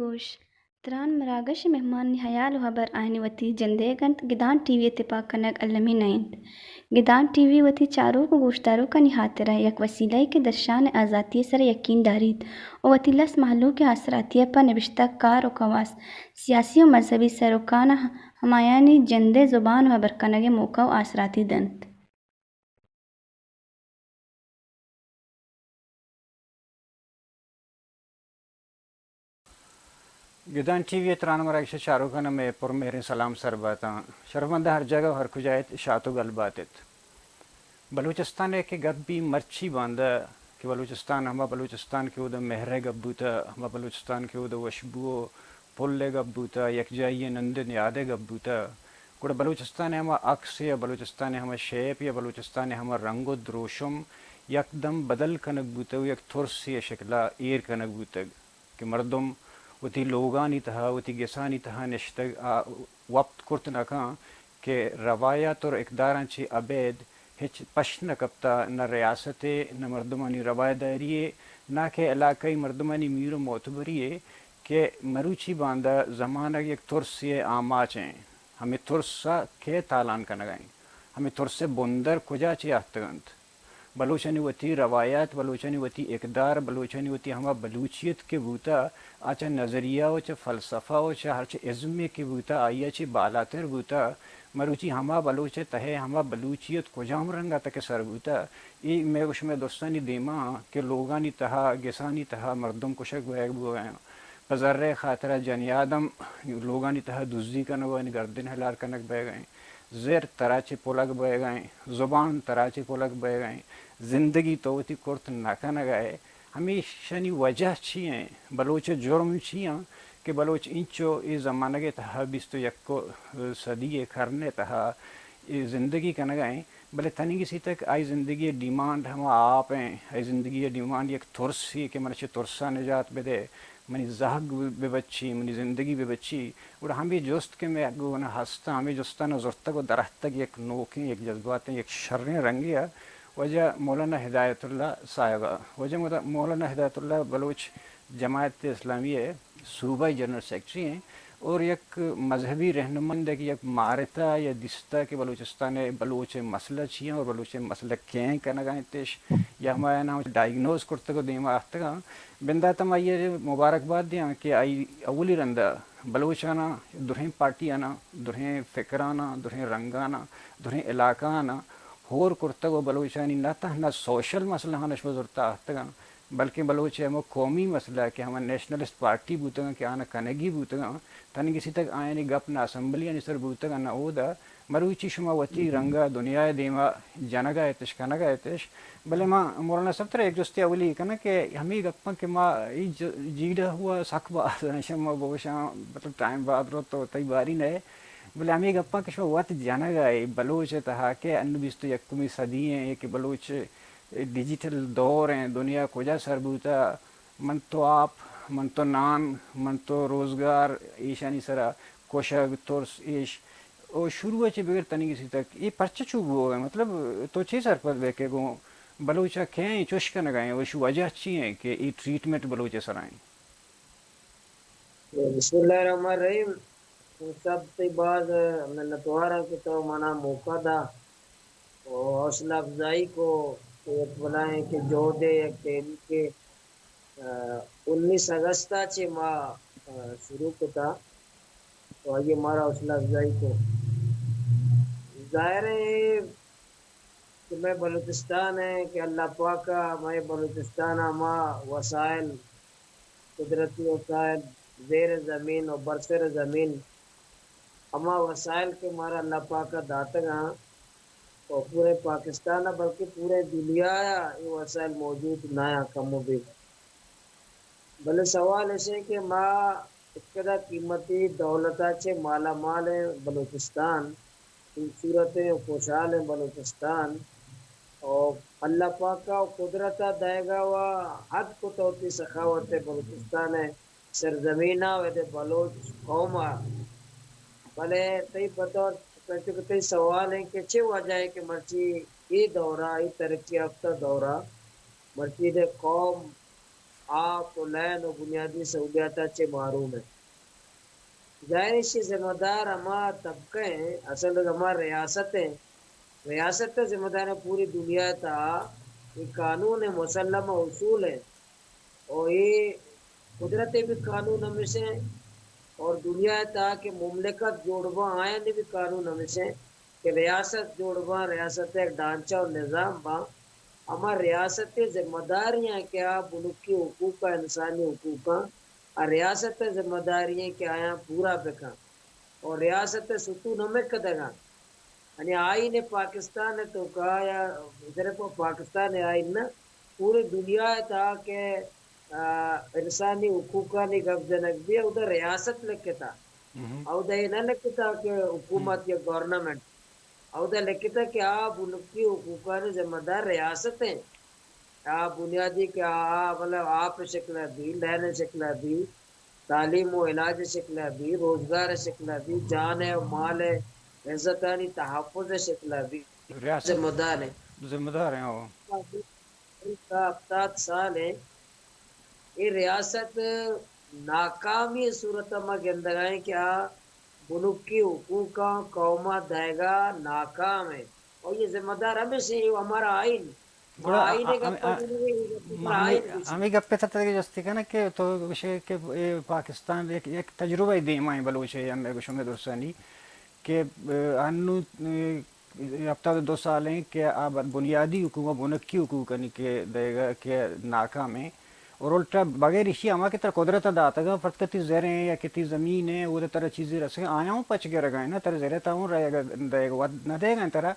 گوش، تران مراگش ءِ مہمانانی ہیال ءُ ہبر آیانی وتی جندئیگ اَنت، گدان ٹی وی ءِ تپاک کنگ المی نہ اِنت۔ گدان ٹی وی وتی چاروک ءُ گوشداروکانی ہاترا یک وسیلہ یے کہ درشان ءِ آزاتی ءِ سرا یکین داریت ءُ وتی لس مہلوک ءِ آسراتی ءَ پہ نبشتہ کار ءُ کواس، سیاسی ءُ مذہبی سروکاں ہمایانی جند ءِ زبان ءُ ہبر کنگ ءِ موقع ءُ آسراتی دنت۔ گدان ٹی وی ءِ تران مراگش ءِ چاروکاں مئے پرمہریں سلام سر باتاں۔ شرفمنداں، ہر جاگہ ءُ ہر کجا ات، شات ءُ گل بات ات۔ بلوچستان ءِ کہ گپ بی مرچی باندا کہ بلوچستان ہما بلوچستان کہ اودا مہر ءِ گپ بوتا، ہما بلوچستان کہ اودا وشبو ءُ پل ءِ گپ بوتا، یکجائی ءِ نند ءُ نیاد ءِ گپ بوتا، گڑا بلوچستان ءِ ہما عکس یا بلوچستان ءِ ہما شیپ یا بلوچستان ءِ ہما رنگ ءُ دروشم یکدم بدل کنگ بوتگ ءُ یک ترسے ءِ شکل ءَ ایر کنگ بوتگ کہ مردم وتی لوگانی تہا، وتی گسانی تہا نشتگ ءُ وپت کرت نہ کن کہ روایات ءُ اقداراں چہ ابید ہچ پشت نہ کپتا، نہ ریاست ءِ، نہ مردمانی رواداری ءِ، نہ کہ علاقائی مردمانی میر ءُ معتبری ءِ کہ مروچی باندا زمانگ یک ترسے ءِ آماچ ایں۔ ہمے ترس ءَ کئے تالان کنگ ءَ ایں؟ ہمے ترس ءِ بندر کجا چہ آتکگ اَنت؟ بلوچانی وتی روایات، بلوچانی وتی اقدار، بلوچانی وتی ہما بلوچیت کہ بوتا، آ چہ نظریہ ءُ چہ فلسفہ ءُ چہ ہرچ ازمے کہ بوتا، آئی ءَ چہ بالاتر بوتا۔ مروچی ہما بلوچ ءِ تہ ءَ ہما بلوچیت کجام رنگ ءَ تک سر بوتا؟ اے مئے ءُ شمئے درستانی دیما کہ لوگانی تہا، گسانی تہا مردم کشگ بئیگ بوگ ءَ اَنت۔ پہ زر ءِ خاطرا جنی آدم لوگانی تہا دزی کنگ ءُ گردن ہلار کنگ بئیگ ءَ اِنت۔ زر ترا چہ پلگ بئیگ ءَ اِنت، زبان ترا چہ پلگ بئیگ ءَ اِنت، زندگی تو وتی کرت نہ کنگ ءَ ئے۔ ہمیشانی وجہ چی ایں؟ بلوچ ءِ جرم چی ایں کہ بلوچ انچو اے زمانگ ءِ تہا بیست ءُ یک صدی ءِ کرن ءِ تہا اے زندگی کنگ ءَ ایں؟ بلے تنیگی سی تک آئی زندگی ءِ ڈیمانڈ ہما آپ ایں، آئی زندگی ءِ ڈیمانڈ یک ترسے کہ من چہ ترس ءَ نجات بدے، منی زہگ بہ بچی، منی زندگی بہ بچی۔ گڑا ہمے جست کہ مئے گون ءَ ہست، ہمے جستاں زرتگ ءُ درہتگ یک نوکیں، یک جذباتیں، یک شریں رنگے ءَ واجہ مولانا ہدایت اللہ صاحب ءَ۔ واجہ مودا-، مولانا ہدایت اللہ بلوچ جماعت اسلامی ءِ صوبائی جنرل سیکرٹری ایں اور یک مذہبی رہنمند ءِ کہ یک مارتا یا دیستا کہ بلوچستان ءِ بلوچ ءِ مسئلہ چی ایں اور بلوچ ءِ مسئلہ کئے کنگ ءَ اِنت اِش یا ہمایاناں ڈائگنوز کرتگ ءُ دیما آتکگ اَنت۔ بندات ءَ ما آئی ءَ مبارکباد دیاں کہ آئی اولی رندا بلوچاناں، درہیں پارٹیاناں، درہیں فکراناں، درہیں رنگاناں، درہیں علاقہاناں ہور کرتگ ءُ بلوچانی نہ تہنا سوشل مسئلہاں اِش زرتا آتکگ اَنت، بلکیں بلوچ ءِ ہما قومی مسئلہ کہ ہما نیشنلسٹ پارٹی بوتگ اَنت کہ آناں کنگی بوتگ اَنت، تنیگی سی تک آیانی گپ نہ اسمبلیانی سر بوتگ اَنت نہ اودا، مروچی شما وتی رنگ ءَ دنیا ءِ دیما جنگ ءَ اتش، کنگ ءَ اتش۔ بلے ما مولانا صاحب ترا یک جستے اولی کناں کہ ہمے گپاں کہ ما اے ج-، جیڑہ ہوا سک باز ایں، شما بگوشاں مطلب ٹائم باز روت تو تئی باری نہ اے۔ بلے ہمے گپاں کہ شما وت جنگ ءَ اے بلوچ ءِ تہا کہ انو بیست ءُ یکمی صدی ایں کہ بلوچ ڈیجیٹل دور ایں، دنیا کجا سر بوتا، من تو آپ، من تو نان، من تو روزگار، ایشانی سرا کشگ، ترس، ایش۔ او شروع ءَ چہ بگر تنیگی سی تک اے پرچہ چو بوگ ءَ؟ مطلب تو چے سرپد بئے کہ گوں بلوچ ءَ کئے ایں چوش کنگ ءَ ایں؟ او ایشی وجہ چی ایں کہ اے ٹریٹمنٹ بلوچ ءِ سرا ایں؟ بسم اللہ الرحمن الرحیم۔ سب تئی باز منتوار آں کہ تو منا موقع دا و حوصلہ افزائی کو کہ یک بلاہیں کہ جہدے، یک تحریکے، آ، انیس اگست ءَ چہ ما، آ، شروع کتا تو آئی ءَ مارا حوصلہ افزائی کو۔ ظاہر ہے کہ مئے بلوچستان ءَ کہ اللہ پاک ءَ مئے بلوچستان ءَ ہما وسائل، قدرتی وسائل، زیر زمین و برسر زمین ہما وسائل کہ مارا اللہ پاک ءَ داتگ آں، و پورے پاکستان ءَ بلکہ پورے دنیا ءَ اے وسائل موجود نہ آں کم و بیش۔ بلے سوال اش انت کہ ما اکدا قیمتی دولت ءَ چہ مالا مال ایں بلوچستان، خوبصورت ایں و خوشحال ایں بلوچستان، و اللہ پاک ءَ و قدرت ءَ دئیگا و حد کت وتی سخاوت ءَ بلوچستان ءِ سرزمین ءَ و اد ءِ بلوچ قوم ءَ۔ بلے تئی بطور، پرچہ کہ تئی سوال انت کہ چے وجہ انت کہ مرچی اے دور ءَ، اے ترقی یافتہ دور ءَ، مرچی اد ءِ قوم آپ و لین و بنیادی سہولیات ءَ چہ محروم انت۔ ظاہر ہے، ایشی ذمہ دار ہما طبقہ ہیں، اصل ہما ریاست ہیں۔ ریاست ءِ ذمہ دار ہیں، پوری دنیا ءِ تہا یہ قانون ہے، مسلمہ اصول ہے، اور یہ قدرت ءِ بھی قانون ہمیش ہیں، اور دنیا ءِ تہا کہ مملکت جوڑ باں، آیانی بھی قانون ہمیش ہیں کہ ریاست جوڑ باں، ریاست ءِ ایک ڈھانچہ اور نظام باں، ہما ریاست ءِ ذمہ داری ہیں کہ آ بنکی حقوق ءَ، انسانی حقوق ءَ، آ ریاست ءِ ذمہ داری ہیں کہ آیاں پورا بکن۔ اور ریاست ءِ ستون ہمے کدگ انت۔ یعنی آئین پاکستان ءِ توکا یا صرف پاکستان ءِ آئین نہ، پوری دنیا ءِ تہا کہ، آ، انسانی حقوقانی گپ جنگ بی، اودا ریاست لکھتا۔ اودا اے نہ لکھتا کہ حکومت یا گورنمنٹ۔ اودا لکھتا کہ آ بنکی حقوقانی ذمہ دار ریاست ہیں۔ آ بنیادی کہ آ، آ، مطلب، آپ ءِ شکل ءَ بی، لین ءِ شکل ءَ بی، تعلیم و علاج ءِ شکل ءَ بی، روزگار ءِ شکل ءَ بی، جان ءِ و مال ءِ عزتانی تحفظ ءِ شکل ءَ بی، ریاست ذمہ دار ہیں۔ ذمہ دار ہیں، ہو۔ ہفتاد سال ہیں، اے ریاست ناکامی صورت ءَ ما گندگائیں کہ آ بنکی حقوقاں قوم ءَ دئیگا ناکام ہیں۔ اور یہ ذمہ دار ہمیش ہیں، یہ ہمارا آئین گڑا آئین ءِ گپ ءَ، ہمے گپ ءِ تہا تئی جستی کناں کہ تو گوشے کہ اے پاکستان یک، یک تجربہ ءِ دیما ایں بلوچ ءِ، ہمے گوشم ءَ درسانی کہ، اے، انو، اے، ہفتاد و دو سال ایں کہ آ بنیادی حقوق، بنکی حقوقانی کہ دئیگا کہ ناکام ایں۔ اور الٹا بغیر ایشی ہما کہ ترا قدرت داتگا، فقط تئی زر ایں یا کہ تئی زمین ایں، اودا ترا چیزے رسگا، آیاں ہوں پچ گرگا ایں نا، ترا زر ءِ تہا ہوں رہگا، دئیگا، وت نہ دئیگا ایں ترا۔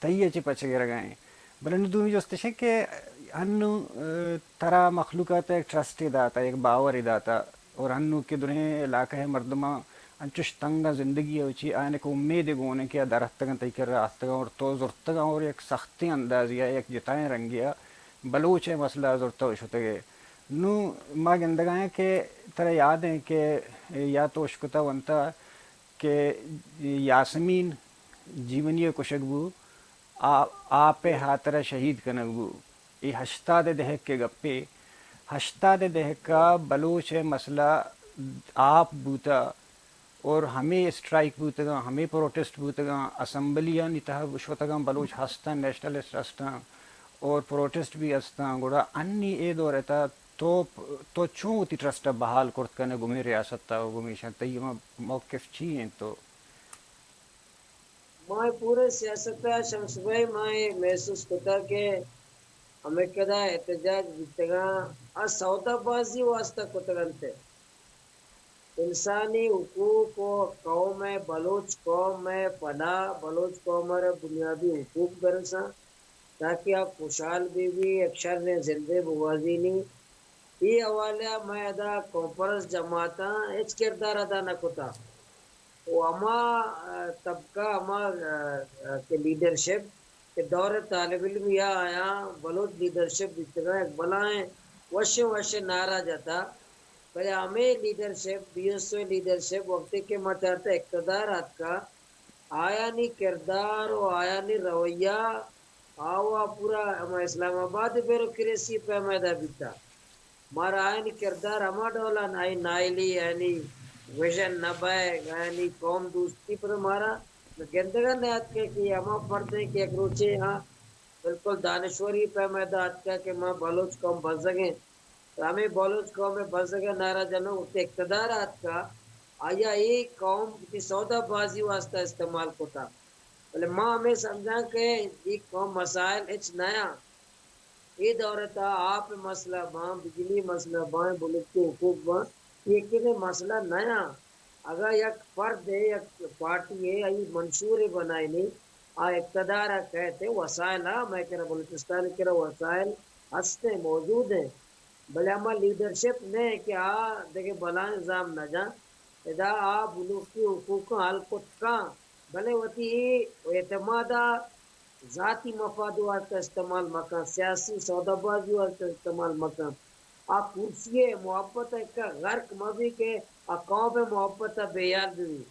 تئی ءَ چہ پچ گرگ ءَ ایں۔ بلے نوں دومی جست اش انت کہ انوں، اے، ترا مخلوق ءَ تہ یک ٹرسٹے داتا، یک باورے داتا، اور انوں کہ درہیں علاقہ ءِ مردماں انچوش تنگ ءَ زندگی ءَ چی، آیان کہ امیدے گون انت کہ آ در اتکگ انت، تئی کرا اتکگ انت اور تو زرتگ انت اور یک سختیں اندازے ءَ، یک جتائیں رنگے ءَ بلوچ ءِ مسئلہ ءَ زرتگ ءُ شتگ ئے۔ نوں ما گندگ ءَ ایں کہ ترا یاد انت کہ یا تو اشکتہ ونتہ کہ یاسمین جیونی ءَ کشگ بو، آ-، آپ ءِ ہاترا شہید کنگ بو۔ اے ہشتاد ءِ دہک ءِ گپے۔ ہشتاد ءِ دہک ءَ بلوچ ءِ مسئلہ آپ بوتہ اور ہمے اسٹرائیک بوتگاں، ہمے پروٹسٹ بوتگاں، اسمبلیانی تہا شتگاں بلوچ ہستاں، نیشنلسٹ ہستاں اور پروٹسٹ بھی ہستاں۔ گڑا انی اے دور ءِ تہا تو، تو چون وتی ٹرسٹ ءَ بحال کرت کن ئے گوں ہمے ریاست ءَ و گوں ہمیشاں؟ تئی ہما موقف چی انت؟ تو ما اے پورے سیاست ءَ شمس بھائی، ما اے محسوس کتہ کہ ہمے کدا احتجاج بیتگاں، آ سودا بازی واسطہ کتگ انت۔ انسانی حقوق و قوم ءِ، بلوچ قوم ءِ پدا بلوچ قوم ءَ را بنیادی حقوق برساں، تاکہ آ خوشحال بہ بی، یک شریں زندے بگوازینی۔ اے حوالہ ءَ مئے ادا کانفرنس جماعتاں ہچ کردار ادا نہ کتہ۔ و ہما، آ، طبقہ، ہما، آ، آ، کہ لیڈرشپ کہ دور طالب علمی ءَ آیاں بلوچ لیڈرشپ بیتگاں، یک بلاہیں وشیں وشیں نعرہ جتہ، بلے ہمے leadership, B S O leadership وقتی کہ ما چارتہ اقتدار آتکہ، آیانی کردار و آیانی رویہ آوا پورا ہما اسلام آباد بیوروکریسی پیما ادا بیتا۔ مارا آیانی کردار ہما ڈولا، آیانی نااہلی، آیانی ویژن نہ بئیگ، آیانی قوم دوستی پدا مارا گندگا نیاتکہ کہ ہما فرد ایں کہ یک روچے آ بالکل دانشوری پیما ادا آتکہ کہ ما بلوچ قوم بزگیں۔ تو ہمے بلوچ قوم ءِ بزگ ءِ نعرہ جنوک وقتی اقتدار ءَ آتکا، آیا اے قوم وتی سودا بازی واسطہ استعمال کتا۔ بلے ما ہمے سمجھاں کہ اے قوم مسائل ہچ نیاں۔ اے دور ءِ تہا آپ ءِ مسئلہ باں، بجلی مسئلہ باں، بلوچی حقوق باں، اے یکیں مسئلہ نیاں۔ اگاں یک فرد ء، یک پارٹی ء آئی منشور ء بنائینی، آ اقتدار ء کئیت ء وسائل ء، مئے کرا بلوچستان ء کرا وسائل ہست ء موجود ء، بلے ہما لیڈرشپ نہ کہ آ دگہ بلائیں زام نہ جاں، ادا آ بلوچی حقوقاں حل کت کاں، بلے وتی اے اعتماد ء ذاتی مفاد واسطہ استعمال مکن، سیاسی سودا بازی واسطہ استعمال مکن۔ آ کرسی ء محبت ء کہ غرق مہ بی کہ آ قوم ء محبت ء بے یار بہ بی۔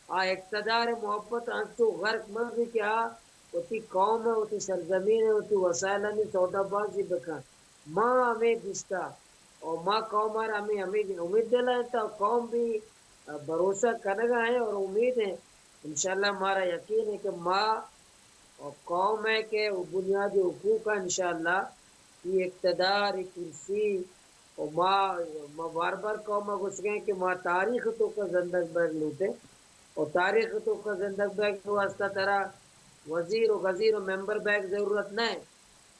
آ اقتدار ء محبت ء انچو غرق مہ بی کہ آ وتی قوم ء، وتی سرزمین ء، وتی وسائلانی سودا بازی بکن۔ ما ہمے دیستا اور ما قوم ء را ہمے، ہمے امید دلائینتا اور قوم بھی بھروسہ کنگا ہیں اور امید ہیں، انشاءاللہ مارا یقین ہے کہ ما اور قوم ہے کہ بنیادی حقوق ہے، انشاءاللہ یہ اقتدار، یہ کرسی، اور ما، ما بار بار قوم ء گوشگیں کہ ما تاریخ تو کا زندگ بیگ لوٹے اور تاریخ تو کا زندگ بیگ واسطہ ترا وزیر و غزیر و ممبر بیگ ضرورت نہ ہے۔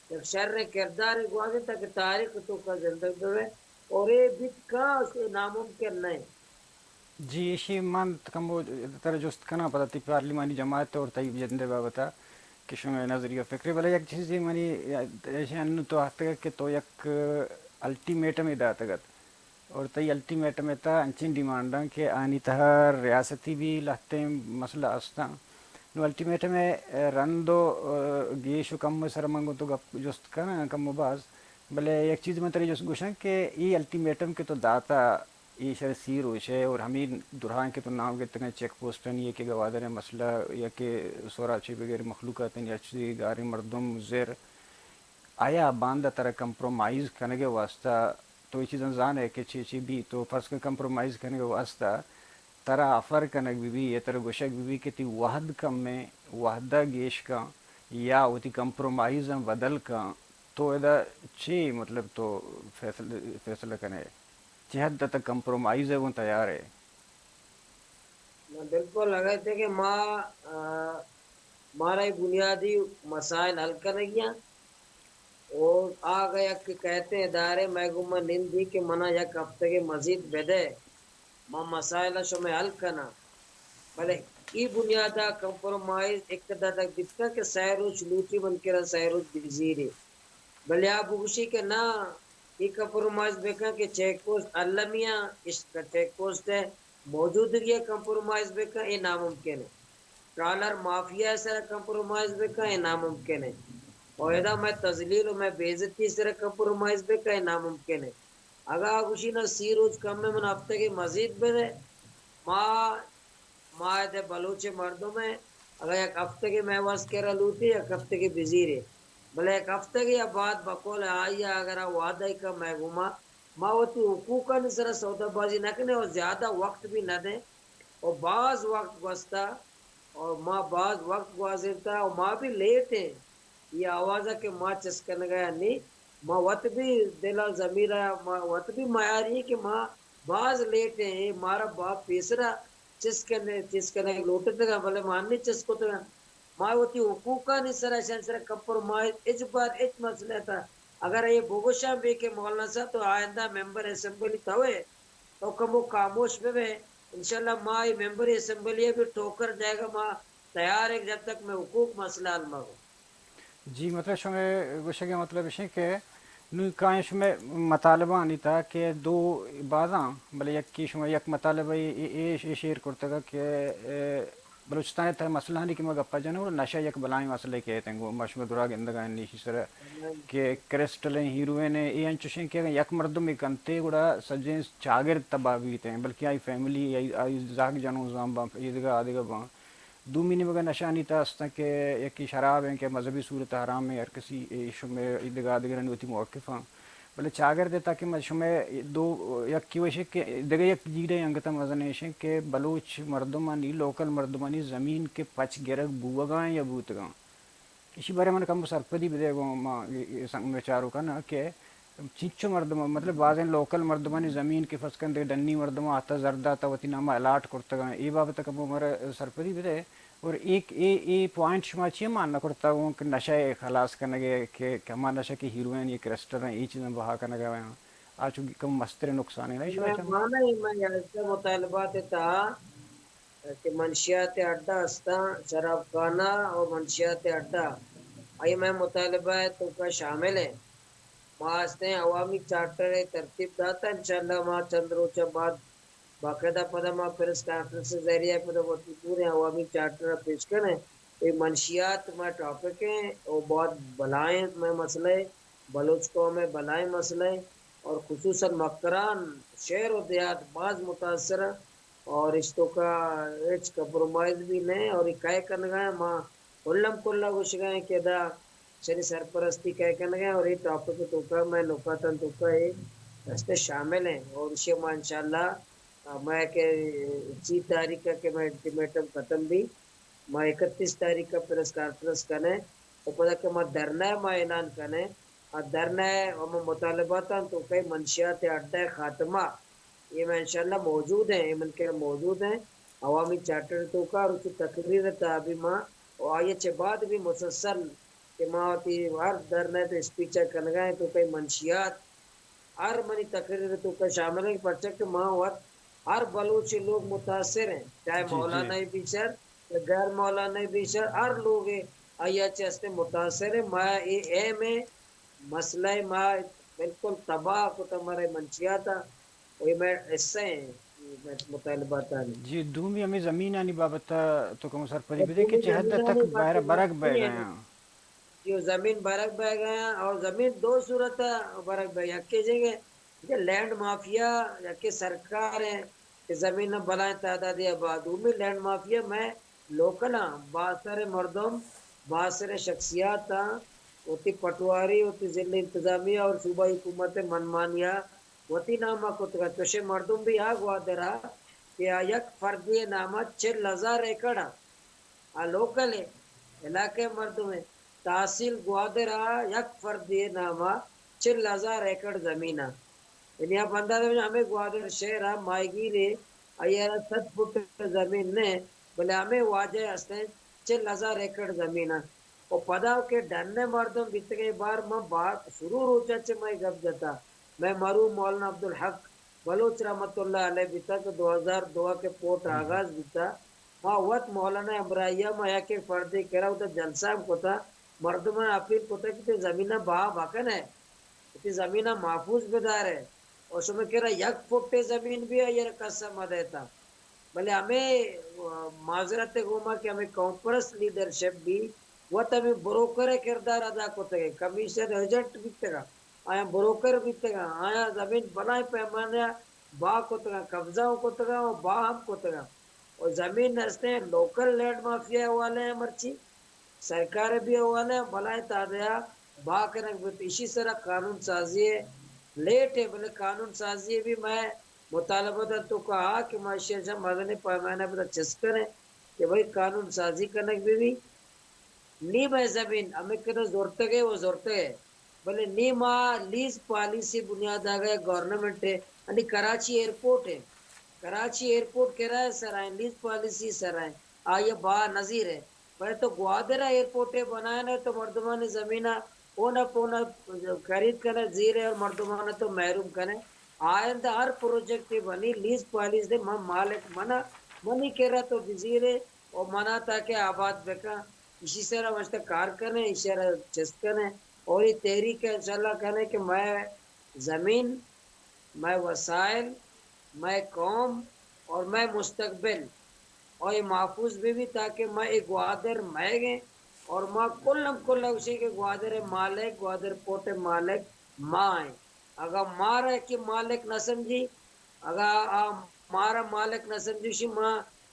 یک شریں کردارے گوازینت کہ تاریخ توکا زندگ بہ بئے، اور اے بیت کاس، اے ناممکن نہ انت۔ جی، ایشی من کمو ترا جست کناں، پدا تئی پارلیمانی جماعت اور تئی جند ء بابت ء کہ شمئے نظریہ فکرے، بلے یک چیزے منی ایشی انوں تو آختگ کہ تو یک الٹیمیٹمے داتگ ات۔ اور تئی الٹیمیٹم ء تہا انچیں ڈیمانڈاں کہ آنی تہا ریاستی بھی لہتیں مسئلہ استاں۔ نوں الٹیمیٹم ء رند و، ء، گیش و کم ء سر من گوں تو گپ جست کناں کم و باز، بلے یک چیز من ترا جست گوشاں کہ ای الٹیمیٹم کہ تو داتا، ای شر سی روچ ء اور ہمیں دراہیں کہ تو نام گتگاں چیک پوسٹانی ء کہ گوادر ء مسئلہ یا کہ سوراچی بغیر مخلوقاتانی اچ گاریں مردم زر آیا باندا ترا کمپرومائز کنگ ء واسطہ تو اے چیزاں زان ئے کہ چے چے بی، تو فرض کن کمپرومائز کنگ ء واسطہ ترا آفر کنگ بہ بی یا ترا گوشگ بہ بی کہ تئی وہد کم ایں، وہد ء گیش کن یا وتی کمپرومائزاں بدل کن، تو ادا چے مطلب تو فیصلہ، فیصلہ کن ئے؟ چے حد ء تک کمپرومائز ء گوں تیار ئے؟ نہ، بالکل، اگاں کہ ما، آ، مارا اے بنیادی مسائل حل کنگی انت۔ او آ اگاں یک کہتیں ادارے مئے گوما نندی کہ منا یک ہفتگے مزید بدئے، ما مسائل ء شمئے حل کناں۔ بلے ای بنیاد ء کمپرومائز اقتدا تک بیت کنت کہ سئے روچ لوٹی من کرا سئے روچ بزیری۔ بلے آ بگوشی کہ نا، ای کمپرومائز بکن کہ چیک پوسٹ المیاں، اش-، چیک پوسٹ ء موجودگی ء کمپرومائز بکن، اے ناممکن ہے۔ ٹرالر مافیا ء سر ء کمپرومائز بکن، اے ناممکن ہے۔ اور ادا مئے تذلیل و مئے بے عزتی ء سر ء کمپرومائز بکن، اے ناممکن ہے۔ اگاں آ گوشی نا سی روچ کم ہے، من ہفتگے مزید بدے، ما، ما اد ء بلوچ مردم ء اگاں یک ہفتگے مئے واست کرا لوٹی، یک ہفتگے بزیرے، بلے یک ہفتگے ء بعد بقول آئی ء اگر آ وعدہ ء کن مئے گوما، ما وتی حقوقانی سرا سودا بازی نہ کنیں اور زیادہ وقت بھی نہ دیں اور باز وقت گوستا اور ما باز وقت گوازینتا اور ما بھی لیٹ ہیں۔ یہ آواز ء کہ ما چست کنگا یا نی، ما وت بھی دل ء ضمیر ء ما وت بھی میاری کہ ما باز لیٹ ہیں، مارا با پیسرا چست کنے، چست کنے لوٹتگا، بلے ما انی چست کتگا۔ ما وتی حقوقانی سرا، اشانی سرا کمپرومائز ہچ بار ہچ مسئلہ تا۔ اگر یہ بگوشاں بھی کہ مولانا صاحب تو آئندہ ممبر اسمبلی توے، تو کمو خاموش بہ بئے، انشاءاللہ ما اے ممبر اسمبلی ء بھی ٹوکر دئیگ ء ما تیار ایں جب تک مئے حقوق مسئلہ حل مہ بو۔ جی، مطلب شمئے گوشگ ء مطلب اش کہ نوں کائیں شمئے مطالبہ آنی تھا کہ دو بازاں، بلے یکی شما یک مطالبہ اے، اے، اے، اے شیئر کرتگ کہ، اے، بلوچستان ء تھا مسئلہ آنی کہ ما گپا جنوں، نشہ یک بلائیں مسئلہ کہ ایتیں گوں ما شما درا گندگا انیشی سر کہ کرسٹل ہیں، ہیروئن ہیں، اے انچوش ہیں کہ اگر یک مردم اے کنتے گڑا سجیں چاگرد تباہ بیت ہیں، بلکہ آئی فیملی، آئی، آئی زہگ جنوں زان باں، ایدگہ آدگہ باں۔ دومی نیمگا نشہ آنی تھا استاں کہ یکی شراب ہیں کہ مذہبی صورت حرام ہیں، ہر کسی اے شمے ایدگہ آدگہ رنی وتی موقف ہاں۔ بلے چاگرد ء تاکہ ما شمئے دو یکی وش کہ دگہ یک جیڑہ انگت مزن ایش کہ بلوچ مردمانی، لوکل مردمانی زمین کہ پچ گرگ بوگاں یا بوتگاں۔ ایشی بارے من کم سرپدی بدے گوں ما سنگ میں چارو کن کہ چنچو مردم، مطلب بازیں لوکل مردمانی زمین کہ فرض کن دگہ ڈنی مردم آتا زردا تا وتی نام الاٹ کرتگاں، اے بابت کم مر سرپدی بدے۔ اور ایک اے، اے پوائنٹ شما چی مان نہ کرتا گوں کہ نشہ ء خلاص کنگ ء کہ، کہ ہما نشہ کہ ہیروئن یا کرسٹل ہیں، اے چیزاں بہا کنگ ء ہیں۔ آ چو کم مستریں نقصانے نا ایشاں؟ مئے مانا اے، مئے یازدہ مطالبات ءِ تہا کہ منشیات اڈہ استاں، شراب خانہ اور منشیات اڈہ، آئی مئے مطالبہ ءِ توکا شامل ایں۔ ما استیں عوامی چارٹر ءِ ترتیب داتا، انشاءاللہ ما چند روچ بعد باقاعدہ پدا ما پریس کانفرنس ءِ ذریعہ ءَ پدا وتی پوریں عوامی چارٹر ءَ پیش کنیں۔ اے منشیات مئے ٹاپک ایں اور بہت بلائیں مئے مسئلہ ایں، بلوچ قوم ءِ بلائیں مسئلہ ایں اور خصوصاً مکران شہر و دیہات باز متاثر ایں اور اش توکا ہچ کمپرومائز بھی نہ ایں اور اے کئے کنگا ایں، ما کلم کلا گوشگا ایں کہ ادا شری سرپرستی کئے کنگا ایں اور اے ٹاپک ءِ توکا مئے نکاتاں توکا اے دستے شامل ایں اور اشی ما انشاءاللہ، آ، مئے کہ سی تاریخ ءَ کہ مئے الٹیمیٹم ختم بی، ما اکتیس تاریخ ءَ پریس کانفرنس کنیں اور پدا کہ ما دھرنا ءَ ما اعلان کنیں، آ دھرنا ءَ ہما مطالباتاں توکا منشیات اڈہ ءِ خاتمہ، اے ما انشاءاللہ موجود ایں، اے من کہ موجود ایں، عوامی چارٹر ءِ توکا اور چہ تقریر ءِ تہا بھی ما، اور آئی ءَ چہ بعد بھی مسلسل کہ ما وتی ہر دھرنا ءِ توکا اسپیچ ءَ کنگا ایں توکا اے منشیات ہر منی تقریر ءِ توکا شامل ایں، پرچا کہ ما وت ہر بلوچ لوگ متاثر ایں، چاہے جی، جی۔ مولانا ءَ بی شر یا غیر مولانا ءَ بی شر، ہر لوگ ءَ آئی ءَ چہ استیں متاثر ایں۔ ما اے اہم ایں مسئلہ ءَ ما بالکل تباہ کتا، مارا منشیات ءَ، و اے مئے حصہ ایں مطالباتانی۔ جی، دومی ہمے زمینانی بابت ءَ تو کمو سرپدی بدے کہ چہ حد ءَ تک بائر ءَ برگ بئیگ ءَ آں۔ جو زمین برگ بئیگ ءَ آں اور زمین دو صورت ءَ برگ بئیگ ءَ، یکے جنگ کہ لینڈ مافیا، یکے سرکار ایں کہ زمین ءَ بلائیں تعدادے ءَ با۔ دومی لینڈ مافیا مئے لوکل آں، بااثر مردم، بااثر شخصیات آں، وتی پٹواری، وتی ضلع انتظامیہ اور صوبائی حکومت ءِ منمانیا وتی نام ءَ کتگ اَنت۔ چوشیں مردم بھی آ گوادر ءَ کہ آ یک فردے ءِ نام ءَ چل ہزار ایکڑ ءَ، آ لوکل ءِ علاقہ ءِ مردم ءِ، تحصیل گوادر ءَ یک فردے ءِ نام ءَ چل ہزار ایکڑ زمین ءَ۔ یعنی آپ اندازہ بجن، ہمے گوادر شہر ءَ ماہیگیرے، آئی ءَ را صد فٹ زمین نہ، بلے ہمے واجہ ہستیں چل ہزار ایکڑ زمین ءَ۔ و پدا کہ ڈن ءِ مردم بیتگ ایں، بار من با شروع روچ ءَ چہ مئے گپ جتا، مئے مرحوم مولانا عبدالحق بلوچ رحمت اللہ علیہ بیتا کہ دو ہزار دو ءَ کہ پورٹ آغاز بیتا، ما وت مولانا ہمراہی ءَ ما یک یک فردے کرا اودا جلسہ ہم کتا، مردماں اپیل کتا کہ تئی زمین ءَ بہا مکن ئے، تئی زمین ءَ محفوظ بدار ئے، اور شمئے کرا یک فٹے زمین بھی آئی ءَ را کس ءَ مدئیتا۔ بلے ہمے، آ، معذرت ءِ گوما کہ ہمے قوم پرست لیڈرشپ بھی وت ہمے بروکر ءِ کردار ادا کتگ، کمیشن ایجنٹ بیتگ، آیاں بروکر بیتگ، آیاں زمین بلائیں پیمانے ءَ بہا کتگ، قبضہ ہم کتگ و بہا ہم کتگ۔ و زمین ہستیں لوکل لینڈ مافیا ءِ حوالہ ءَ مرچی سرکار ءِ بھی حوالہ ءَ بلائیں تعداد ءَ بہا کنگ بیت۔ ایشی سرا قانون سازی ءِ لیٹ ءَ، بلے قانون سازی ءِ بھی مئے مطالبہ داں توکا آ کہ ما ایشی ءَ چہ مزنیں پیمانہ ءَ پدا چست کنیں کہ بھئی قانون سازی کنگ بہ بی۔ نی مئے زمین ہمے کدہ زرتگ ءَ و زرتگ ءَ، بلے نی ما لیز پالیسی بنیاد ءَ گورنمنٹ ءَ، انی کراچی ایئرپورٹ ءَ، کراچی ایئرپورٹ کرایہ سرا ایں، لیز پالیسی سرا ایں، آئی ءَ بہا نزیر ءَ۔ بلے تو گوادر ءَ ایئرپورٹ ءَ بنائین ئے تو مردمانی زمین ءَ اونا پونا خرید کن ئے، زیر ئے اور مردمان ءَ تو محروم کن ئے۔ آئندہ ہر پروجیکٹ ءَ بنی، لیز پالیسی دے، من مالک من آں، منی کرا تو بزیر ئے و منا تاکہ آباد بکن۔ ایشی سرا وشتا کار کن ئے، ایشی را چست کن ئے اور اے تحریک ءَ انشاءاللہ کن ئے کہ مئے زمین، مئے وسائل، مئے قوم اور مئے مستقبل اور اے محفوظ بہ بی، تاکہ مئے اے گوادر مئیگ ایں اور ما کلم کل گوشیں کہ گوادر ءِ مالک، گوادر پورٹ ءِ مالک ما ایں۔ اگاں مارا یکے مالک نہ سمجھی، اگاں آ مارا مالک نہ سمجھی، شی ما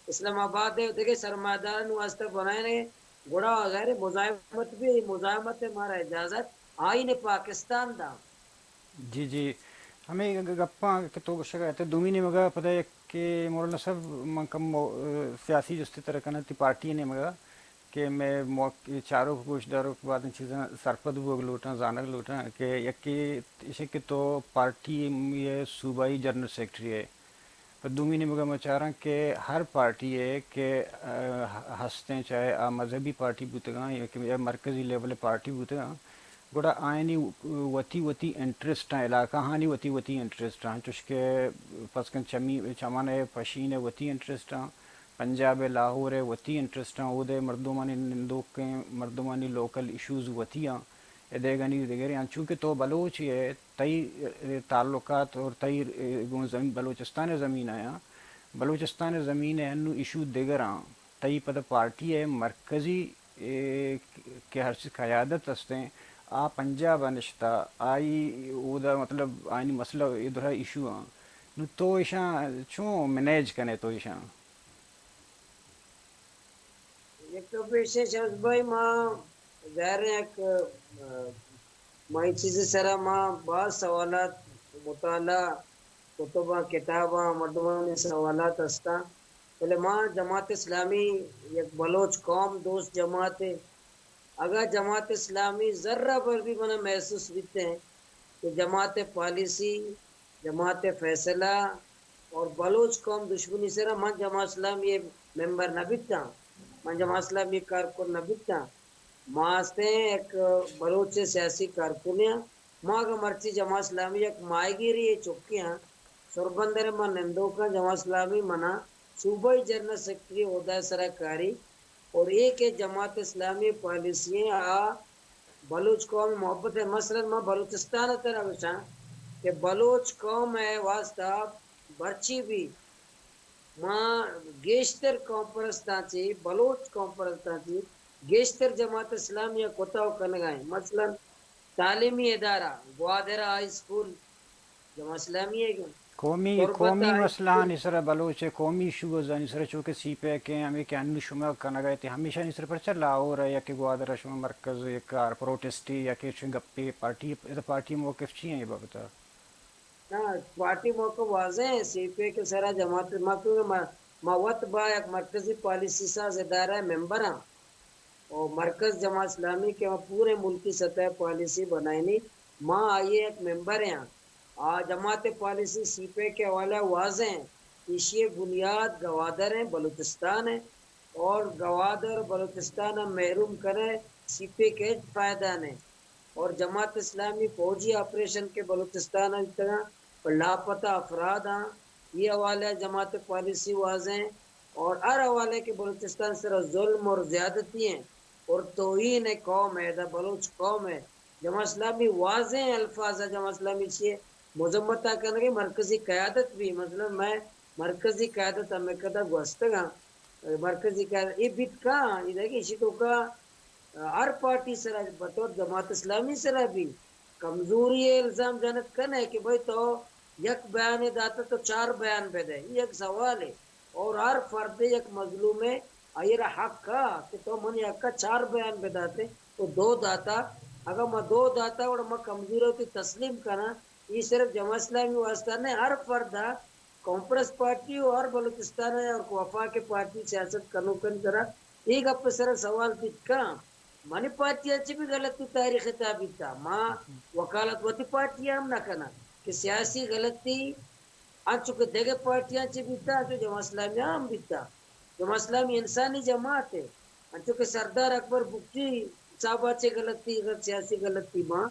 اسلام آباد ءَ دگہ سرمایہ دارانی واسطہ بنائین ئے، گڑا ظاہر ہے مزاحمت بھی، مزاحمت ءِ مارا اجازت آئین پاکستان دا۔ جی، جی۔ ہمے گ-، گپاں کہ تو گوشگ ءَ ات، دومی نیمگ ءَ پدا یک کہ مولانا صاحب، من کم مو-، سیاسی جستے ترا کناں، تئی پارٹی ءِ نیمگ ءَ کہ مئے موک-، چاروک گوش داروک بازیں چیزاں سرپد بوگ لوٹاں، زانگ لوٹاں کہ یکے ایش کہ تو پارٹی ءِ صوبائی جنرل سیکرٹری ئے۔ پہ دومی نیمگ ءَ ما چاراں کہ ہر پارٹی ءَ کہ، آ، ہستیں، چاہے آ مذہبی پارٹی بوتگاں یا کہ یا مرکزی لیول ءِ پارٹی بوتگاں، گڑا آیانی وتی وتی انٹرسٹ آں، علاقہ آنی وتی وتی انٹرسٹ آں، چوشکہ فرض کن چمی، چمن ءِ پشین ءِ وتی انٹرسٹ آں، پنجاب ءِ لاہور ءِ وتی انٹرسٹ آں، اود ءِ مردمانی نندوکیں مردمانی لوکل ایشوز وتی آں، ادیگانی دگرے آں۔ چونکہ تو بلوچے ئے، تئی تعلقات اور تئی گوں زمین، بلوچستان ءِ زمین آیاں، بلوچستان ءِ زمین ءِ انو ایشو دگر آں۔ تئی پدا پارٹی ءِ مرکزی، اے، کہ ہرچی قیادت استیں، آ پنجاب ءَ نشتہ، آئی اودا مطلب آئینی مسئلہ اے درا ایشو آں۔ نو تو ایشاں چون مینیج کنے تو ایشاں؟ یک تو پیش شمس بھائی، ما ظاہر ہے یک، آ، ما اے چیز سرا ما باز سوالات، مطالعہ، کتباں، کتاباں، مردمانی سوالات ہستاں، بلے ما جماعت اسلامی یک بلوچ قوم دوست جماعت ہے۔ اگاں جماعت اسلامی ذرہ بر بھی منا محسوس بیتے ہیں کہ جماعت پالیسی، جماعت فیصلہ اور بلوچ قوم دشمنی سرا من جماعت اسلامی ممبر نہ بیتاں، من جماعت اسلامی کارکن نہ بیتاں۔ ما ہستیں یک بلوچ سیاسی کارکنے آں۔ ما اگاں مرچی جماعت اسلامی یک ماہیگیری ءِ چکے آں، سربندر ءَ ما نندوک آں، جماعت اسلامی منا صوبائی جنرل سیکرٹری عہدہ ءِ سرا کاری اور اے کہ جماعت اسلامی پالیسی ایں، آ بلوچ قوم ءِ محبت ءِ۔ مثلاً ما بلوچستان ءِ ترا گوشاں کہ بلوچ قوم ءِ واسطہ برچی بھی ما گیشتر قوم پرستاں چی، بلوچ قوم پرستاں چی گیشتر جماعت اسلامی ءَ کتاؤ کنگا ایں۔ مثلاً تعلیمی ادارہ گوادر ہائی اسکول جماعت اسلامی ءِ گا۔ قومی، تربت قومی ہائی مسئلہ اسکول آنی سرا، بلوچ ءِ قومی ایشوز آنی سرا، چونکہ سی پیک ءِ ہمے کہ انو شما کنگا ات، ہمیشانی سرا پرچا لاہور ءَ یا کہ گوادر ءَ شما مرکز یک کار پروٹیسٹی یا کہ چون گپے پارٹی، پارٹی موقف چی ایں اے بابت ءَ؟ نا، پارٹی موقف واضح ایں، سی پیک ءِ سرا جماعت ما، ما، ما وت با یک مرکزی پالیسی ساز ادارہ ءِ ممبر آں۔ اور مرکز جماعت اسلامی کہ ما پورے ملکی سطح ءَ پالیسی بنائینی، ما آئی ءِ یک ممبر آں۔ آ جماعت پالیسی سی پیک ءِ حوالہ ءَ واضح ایں۔ ایشی ءِ بنیاد گوادر ایں، بلوچستان ایں اور گوادر بلوچستان ءَ محروم کنے سی پیک ءِ ہچ فائدہ نہ ایں۔ اور جماعت اسلامی فوجی آپریشن کہ بلوچستان ءَ بیتگاں، پہ لاپتہ افراد آں، اے حوالہ ءَ جماعت پالیسی واضح ایں اور ہر حوالہ کہ بلوچستان ءِ سرا ظلم اور زیادتی ایں اور توہین قوم ءِ، دا بلوچ قوم ءِ، جماعت اسلامی واضح الفاظ ءَ جماعت اسلامی چی مذمت ءَ کنگے، مرکزی قیادت بھی، مثلاً مئے مرکزی قیادت ہمے کدا گوستگاں، مرکزی قیادت اے بیت کاں، اے دگہ ایشی توکا ہر پارٹی سرا بطور جماعت اسلامی سرا بھی کمزوری ءِ الزام جنت کنے کہ بھئی تو یک بیانے داتا تو چار بیان بدے، اے یک سوالے۔ اور ہر فرد یک مظلومے، آئی را حق آ کہ تو منی حق آ چار بیان بداتے، تو دو داتا، اگاں ما دو داتا گڑا ما کمزوری وتی تسلیم کناں، اے صرف جماعت اسلامی واسطہ نہ، ہر فرد آ، کانفرنس پارٹی و ہر بلوچستان ء اور وفاق پارٹی سیاست کنوکانی سرا اے گپ ء سرا سوال بیت کن، منی پارٹی ء چہ بھی غلطی تاریخ ء تہا بیتا، ما وکالت وتی پارٹی ء ہم نہ کناں کہ سیاسی غلطی انچو کہ دگہ پارٹیاں چہ بیتا، انچو جماعت اسلامی ء ہم بیتا۔ جماعت اسلامی انسانی جماعت ء، انچو کہ سردار اکبر بگٹی صاحب ء چہ غلطی، اگر سیاسی غلطی باں،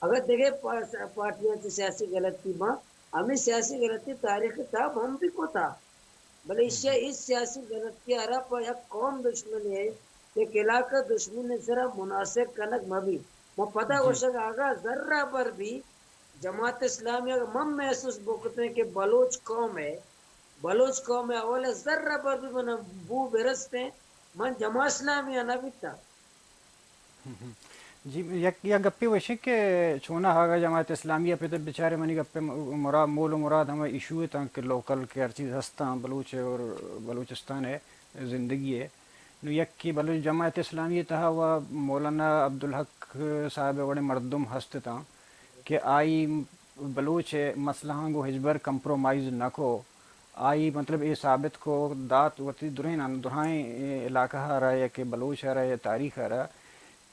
اگر دگہ پا-، پارٹیاں چہ سیاسی غلطی باں، ہمے سیاسی غلطی تاریخ ء تہا ہم بھی کتا، بلے ایشی ء اے سیاسی غلطی ء را پہ یک قوم دشمنی ء، یک علاقہ دشمنی ء سرا منحصر کنگ مہ بیت۔ ما پدا گوشگ آگا ذرہ بر بھی جماعت اسلامی اگر من محسوس بکتیں کہ بلوچ قوم ء، بلوچ قوم ء حوالہ ذرہ بر بھی من بو برستیں، من جماعت اسلامی ء نہ بیتاں۔ جی، یک، یک گپے وشیں کہ چوناہا اگاں جماعت اسلامی ء پہ بچارے منی گپ ء مراد، مول و مراد ہما ایشو اتاں کہ لوکل کہ ہر چیز ہستاں بلوچ ء اور بلوچستان ء زندگی ء۔ نو یکے بلوچ جماعت اسلامی ء تہا و مولانا عبدالحق صاحب ء وڑیں مردم ہست اتاں کہ آئی بلوچ ء مسئلہاں گوں ہچبر کمپرومائز نہ کو۔ آئی مطلب اے ثابت کو دات وتی درہینان، درہائیں علاقہ ء را یا کہ بلوچ ء را یا تاریخ ء را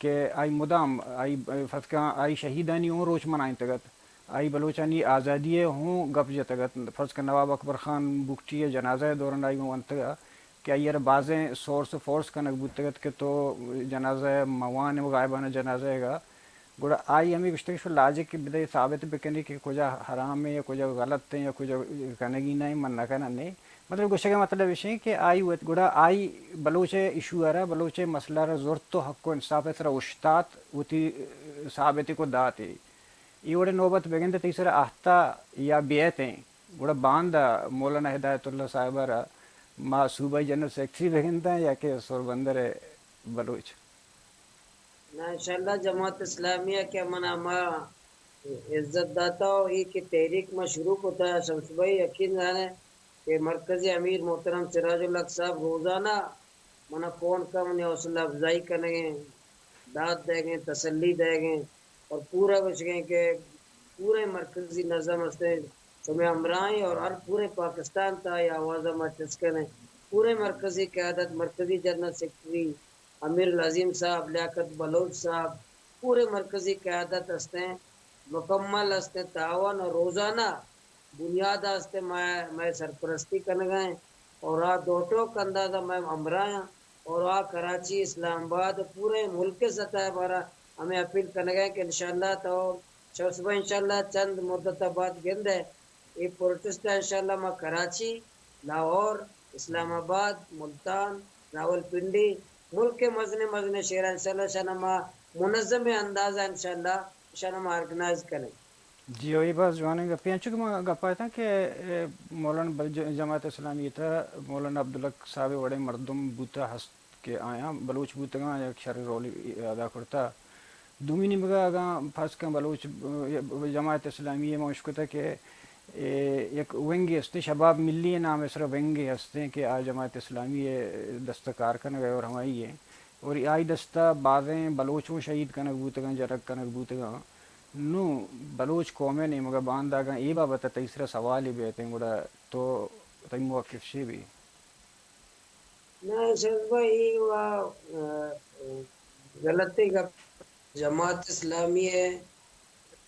کہ آئی مدام آئی فرض کن آئی شہیدانی اوں روچ منائینتگ ات، آئی بلوچانی آزادی ء ہوں گپ جتگ ات۔ فرض کن نواب اکبر خان بگٹی ء جنازہ ء دوران آئی گوں ونتگ ء کہ آئی ء را بازیں سورس فورس کنگ بوتگ ات کہ تو جنازہ ء مہ وان، غائبانہ جنازہ ء گا گڑا آئی ہمے گوشتگ کہ شو لاجک بدے، ثابت بکنی کہ کجا حرام ایں یا کجا غلط ایں یا کجا کنگی نہ ایں، من نہ کناں، نہ ایں۔ مطلب گوشگ ءِ مطلب اش ایں کہ آئی وت، گڑا آئی بلوچ ءِ ایشو ءَ را، بلوچ ءِ مسئلہ ءَ را زرت و حق و انصاف ءِ سرا اوشتات، وتی ثابت کو دات۔ اے وڑیں نوبت بگندے تئی سرا آہتا یا بیت ایں، گڑا باندا مولانا ہدایت اللہ صاحب ءَ را ما صوبائی جنرل سیکرٹری بگنداں یا کہ سربندر ءِ بلوچ؟ نہ، انشاءاللہ جماعت اسلامی ءَ کہ من ءَ ہما عزت داتا و اے کہ تحریک ما شروع کتا، شمس بھائی یقین زانے کہ مرکزی امیر محترم سراج الحق صاحب روزانہ من ءَ فون کن، منی حوصلہ افزائی کنگیں، داد دئیگیں، تسلی دئیگیں اور پورا گوشگیں کہ پورے مرکزی نظم ہستیں، شمے ہمراہیں اور ہر پورے پاکستان تا اے آواز ءَ ما چست کنیں۔ پورے مرکزی قیادت، مرکزی جنرل سیکرٹری، امیر العظیم صاحب، لیاقت بلوچ صاحب، پورے مرکزی قیادت ہستیں، مکمل ہستیں تعاون اور روزانہ بنیاد ءَ ہستیں مئے، مئے سرپرستی کنگا ایں اور آ دو ٹوک انداز ءَ مئے ہمراہ ایں اور آ کراچی، اسلام آباد، پورے ملک ءِ سطح ءَ بارہ ہمے اپیل کنگا ایں کہ انشاءاللہ تو شمس بھائی انشاءاللہ چند مدت ءَ بعد گندے اے پروٹسٹ ءَ انشاءاللہ ما کراچی، لاہور، اسلام آباد، ملتان، راولپنڈی، ملک ءِ مزنیں مزنیں شہر ءَ انشاءاللہ اشاں ما منظم انداز ءَ انشاءاللہ اشاں ما آرگنائز کنیں۔ جی ہو، اے باز جوانیں گپے۔ انچو کہ ما گپ ءَ اتاں کہ، اے، مولانا ب-، ج-، جماعت اسلامی ءِ تہ ءَ مولانا عبدالحق صاحب ءِ وڑیں مردم بوتہ ہست کہ آیاں بلوچ بوتگاں یک شریں رولے ادا کرتہ۔ دومی نیمگ ءَ اگاں فرض کن بلوچ، ب-، جماعت اسلامی ءَ ما اشکتہ کہ، اے، یک ونگے ہستیں، شباب ملی ءِ نام ءِ سرا ونگے ہستیں کہ آ جماعت اسلامی ءِ دست ءَ کار کنگ ءَ اور ہمائی ءِ اور آئی دست ءَ بازیں بلوچ اوں شہید کنگ بوتگاں، جنگ کنگ بوتگاں۔ نوں بلوچ قوم ءِ نیمگ ءَ باندا اگاں اے بابت ءَ تئی سرا سوالے بیتیں گڑا تو، تئی موقف چے بی؟ نہ، شمس بھائی، اے وا، آ، غلطیں گپ۔ جماعت اسلامی ءِ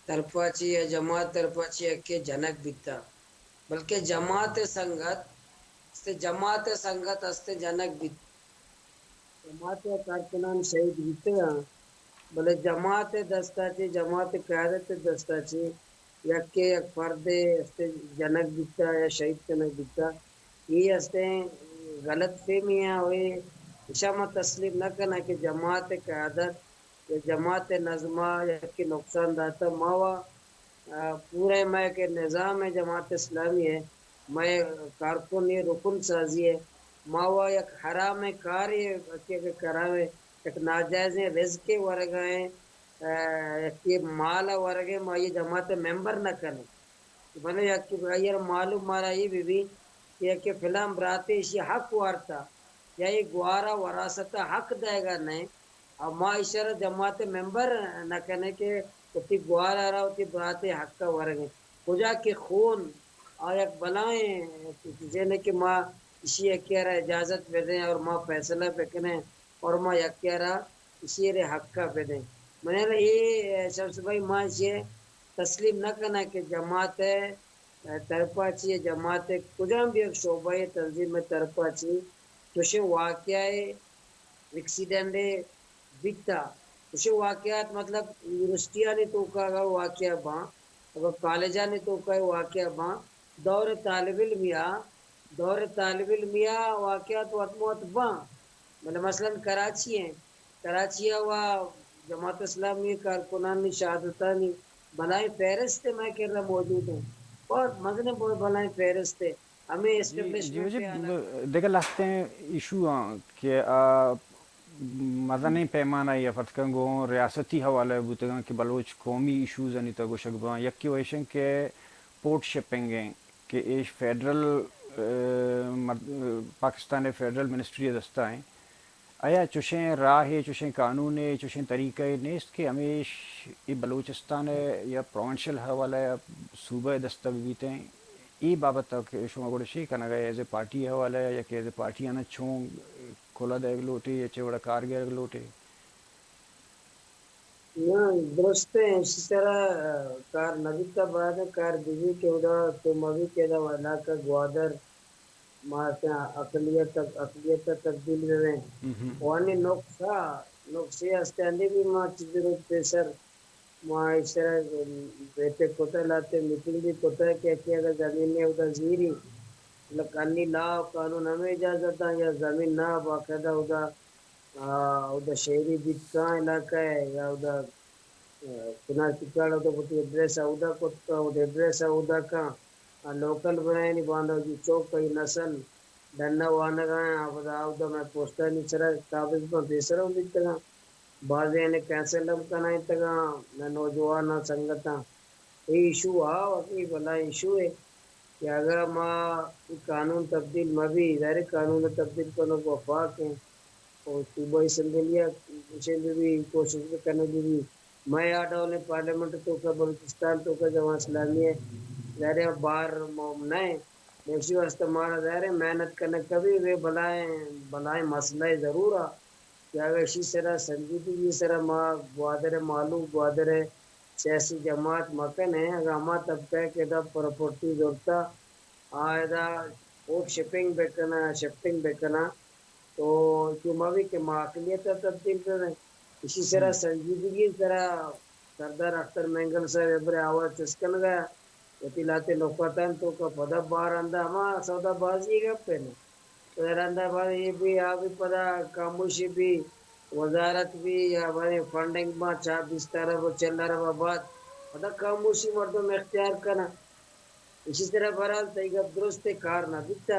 طرفا چی یا جماعت طرفا چی یکے جنگ بیتا، بلکہ جماعت ءِ سنگت است، جماعت ءِ سنگت است جنگ بیت۔ جماعت ءِ کارکنان شہید بیتگاں، بلے جماعت ءِ دستا چی، جماعت ءِ قیادت ءِ دستا چی یکے یک فردے است جنگ بیتا یا شہید کنگ بیتا۔ اے استیں غلط فہمی ءَ، اے اشاں ما تسلیم نہ کناں کہ جماعت ءِ قیادت یا جماعت ءِ نظم ءَ یکے نقصان داتہ۔ ما وا، آ، پورے مئے کہ نظام ءِ جماعت اسلامی ءِ، مئے کارکن ءِ رکن سازی ءِ، ما وا یک حرامیں کارے کہ، کہ کراوے، یک ناجائزیں رزقے ورگا ایں، آ، یکے مال ءَ ورگے، ما اے جماعت ءِ ممبر نہ کنیں۔ بلے یکے آئی ءَ را معلوم مارا اے بہ بی کہ یکے فلاں براتے ایشی حق وارتا یا اے گوارا وراثت ءَ حق دئیگا نئیں، ءُ ما ایشی ءَ را جماعت ءِ ممبر نہ کنیں کہ وتی گوار ءَ را وتی برات ءِ حق ءَ ورگ ءَ ایں۔ کجا کہ خون آ یک بلاہیں چیزے نہ کہ ما ایشی یکے ءَ را اجازت بدیں اور ما فیصلہ بکنیں اور ما یکے ءَ را ایشی ءِ حق ءَ بدیں۔ من ءَ را اے شمس بھائی ما ایشی ءَ تسلیم نہ کناں کہ جماعت ءِ طرفا چی، جماعت ءِ کجام بھی یک شعبہ ءِ تنظیم ءِ طرفا چی چوشیں واقعہ ءِ ایکسیڈنٹ ءِ بیتا۔ چوشیں واقعات مطلب یونیورسٹیانی توکا اگاں واقعہ باں، اگاں کالجانی توکا واقعہ باں، دور طالب علمیا، دور طالب علمیا واقعات وت مہ وت باں۔ بلے مثلاً کراچی ایں، کراچی ءَ وا جماعت اسلامی ءِ کارکنانی شہادتانی بلاہیں فہرست مئے کرا موجود ایں، بہت مزنیں بلاہیں فہرست ایں۔ ہمے جی، جی، اسٹیبلشمنٹ جی، ءِ حالت۔ دگہ لہتیں ایشو آں کہ آ مزنیں پیمانہ ءَ فرض کن گوں ریاستی حوالہ ءَ بوتگاں کہ بلوچ قومی ایشوز آنی تہ ءَ گوشگ باں۔ یکے و ایش ایں کہ پورٹ شپنگ ایں کہ ایش فیڈرل، اے، مد-، پاکستان ءِ فیڈرل منسٹری ءِ دستا ایں۔ آیا چوشیں راہے، چوشیں قانونے، چوشیں طریقہ ئے نیست کہ ہمیش اے بلوچستان ءِ یا پروونشل حوالہ ءَ یا صوبہ ءِ دست ءَ بہ بیتیں؟ اے بابت ءَ کہ شما گڑا چے کنگ ءَ ایز اے پارٹی ءِ حوالہ ءَ یا کہ ایز اے پارٹی آناں چون کلہ دئیگ لوٹے یا چے وڑا کار گرگ لوٹے؟ نہ، درست ایں، ایشی سرا کار نہ بیتا، باید کار بہ بی کہ ادا تو مہ بی کہ ادا علاقہ گوادر ما اقلیت، اقلیت ءَ تبدیل بہ بیں۔ ہم ہم۔ و آنی نقص ءَ، نقصے ہست، آنی بھی ما چیزے روچ پیسر ما ایشرا بیٹھک کتہ، لہتے میٹنگ بھی کتہ کہ کہ اگر زمین نے اودا زیری، مطلب، انی لا و قانون ہمے اجازت داں یا زمین نہ، باقاعدہ اودا، آ، اودا شہری بیت کاں علاقہ ء یا اودا، آ، کنار ککاڑ اودا وتی ایڈریس ء اودا کت کاں، اودا ایڈریس ء اودا کاں، آ، لوکل بنائینی باندا جو چوک ء نسل ڈن ء وانگ ء آں، آ پدا اودا مئے پوسٹانی سرا قابض باں، پیسر ہم بیتگاں۔ بازینے کینسل ہم کنائینتگاں، مئے نوجواناں سنگتاں۔ اے ایشو آ، اے بلاہیں ایشو ہے کہ اگر ما اے قانون تبدیل مہ بی، ظاہر ہے قانون تبدیل کنوک وفاق ہیں اور صوبائی اسمبلی ء گوشے بہ بی، کوشش بہ کنگ بہ بی۔ مئے آ ڈولیں پارلیمنٹ توکا بلوچستان توکا جماعت اسلامی ہے، ظاہر ہے بار مو-، نہ ہے۔ ایشی واسطہ مارا ظاہر ہے محنت کنگ کبھی، وہ بلائیں، بلائیں مسئلہ ہے ضرور آ۔ کہ اگاں ایشی سرا سنجیدگی سرا ما گوادر ء مھلوک، گوادر ء سیاسی جماعت مہ کنیں، اگاں ہما طبقہ ء کہ ادا پراپرٹی زرتہ، آ ادا اوپ شپنگ بہ کناں، شفٹنگ بہ کناں، تو چو مہ بی کہ ما اقلیت ء تبدیل کنیں۔ ایشی سرا سنجیدگی سرا سردار اختر مینگل صاحب ابرے آواز چست کنگ ء وتی لہتے نکاتانی توکا پدا بار اندا ہما سودا بازی ء گپ ء نہ۔ پدا رندا بعد اے بی، آ بی پدا خاموشی بی، وزارت بی یا بارے فنڈنگ ما چار بیست ارب و چل ارب بعد پدا خاموشی مردم اختیار کناں۔ ایشی سرا بہرحال تئی گپ درست ہے، کار نہ بیتا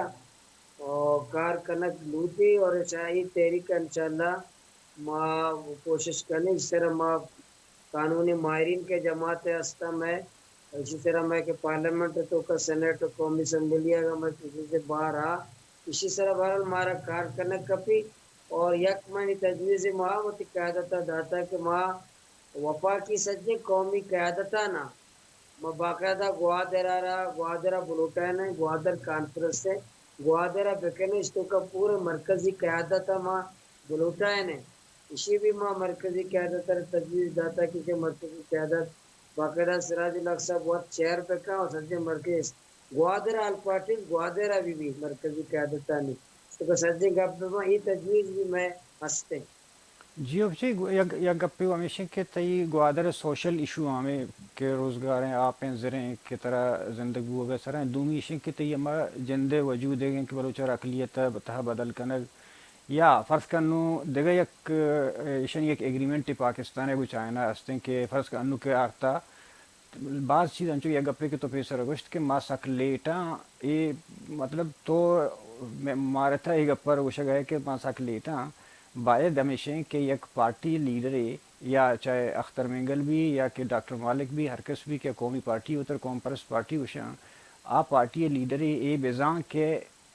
اور کار کنگ لوٹی اور شاہی تحریک انشاءاللہ ما کوشش کنیں، ایشی سرا ما قانونی ماہرین کہ جماعت ء ہستاں مئے، ایشی سرا مئے کہ پارلیمنٹ ء توکا سینیٹ و قومی اسمبلی ء اگاں مئے خصوصی بار آ، ایشی سرا بہرحال مارا کار کنگ کپی اور یک منی تجویز ما وتی قیادت ء داتا کہ ما وفاقی سجیں قومی قیادتانا ما باقاعدہ گوادر ء را، گوادر ء بلوٹائینیں، گوادر کانفرنس ء گوادر ء بکنیں، اشتوکا پورے مرکزی قیادت ء ما بلوٹائینیں۔ ایشی بھی ما مرکزی قیادت ء را تجویز داتا کہ کہ مرکزی قیادت باقاعدہ سراج الحق صاحب وت چیئر بکن اور سجیں مرکز گوادر آل پارٹیز گوادر ء بھی، بھی مرکزی قیادتانی تو کہ سجیں گپ بباں، اے تجویز بھی مئے ہستیں۔ جی او جی، گو-، یک، یک گپے ہمیش انت کہ تئی گوادر ء سوشل ایشو ہمے کہ روزگاریں، آپیں، زریں کہ ترا زندگ بوگ ء سرا انت۔ دومی ایش انت کہ تئی ہما جند ء وجود ء کہ بلوچ ء را اقلیت ء تہا بدل کنگ یا فرض کن انوں دگہ یک، ء، ایشانی یک ایگریمنٹ پاکستان ء گوں چائنا است انت کہ فرض کن انوں کہ آرتا باز چیز انچو یک گپے کہ تو پیسر گوشت کہ ما سک لیٹاں، اے مطلب تو م-، مارتا اے گپ ء گوشگ ء کہ ما سک لیٹاں، باید ہمیش انت کہ یک پارٹی لیڈرے یا چاہے اختر مینگل بی یا کہ ڈاکٹر مالک بی، ہر کس بی کہ قومی پارٹی وتر قوم پرست پارٹی گوشاں، آ پارٹی لیڈرے اے بزاں کہ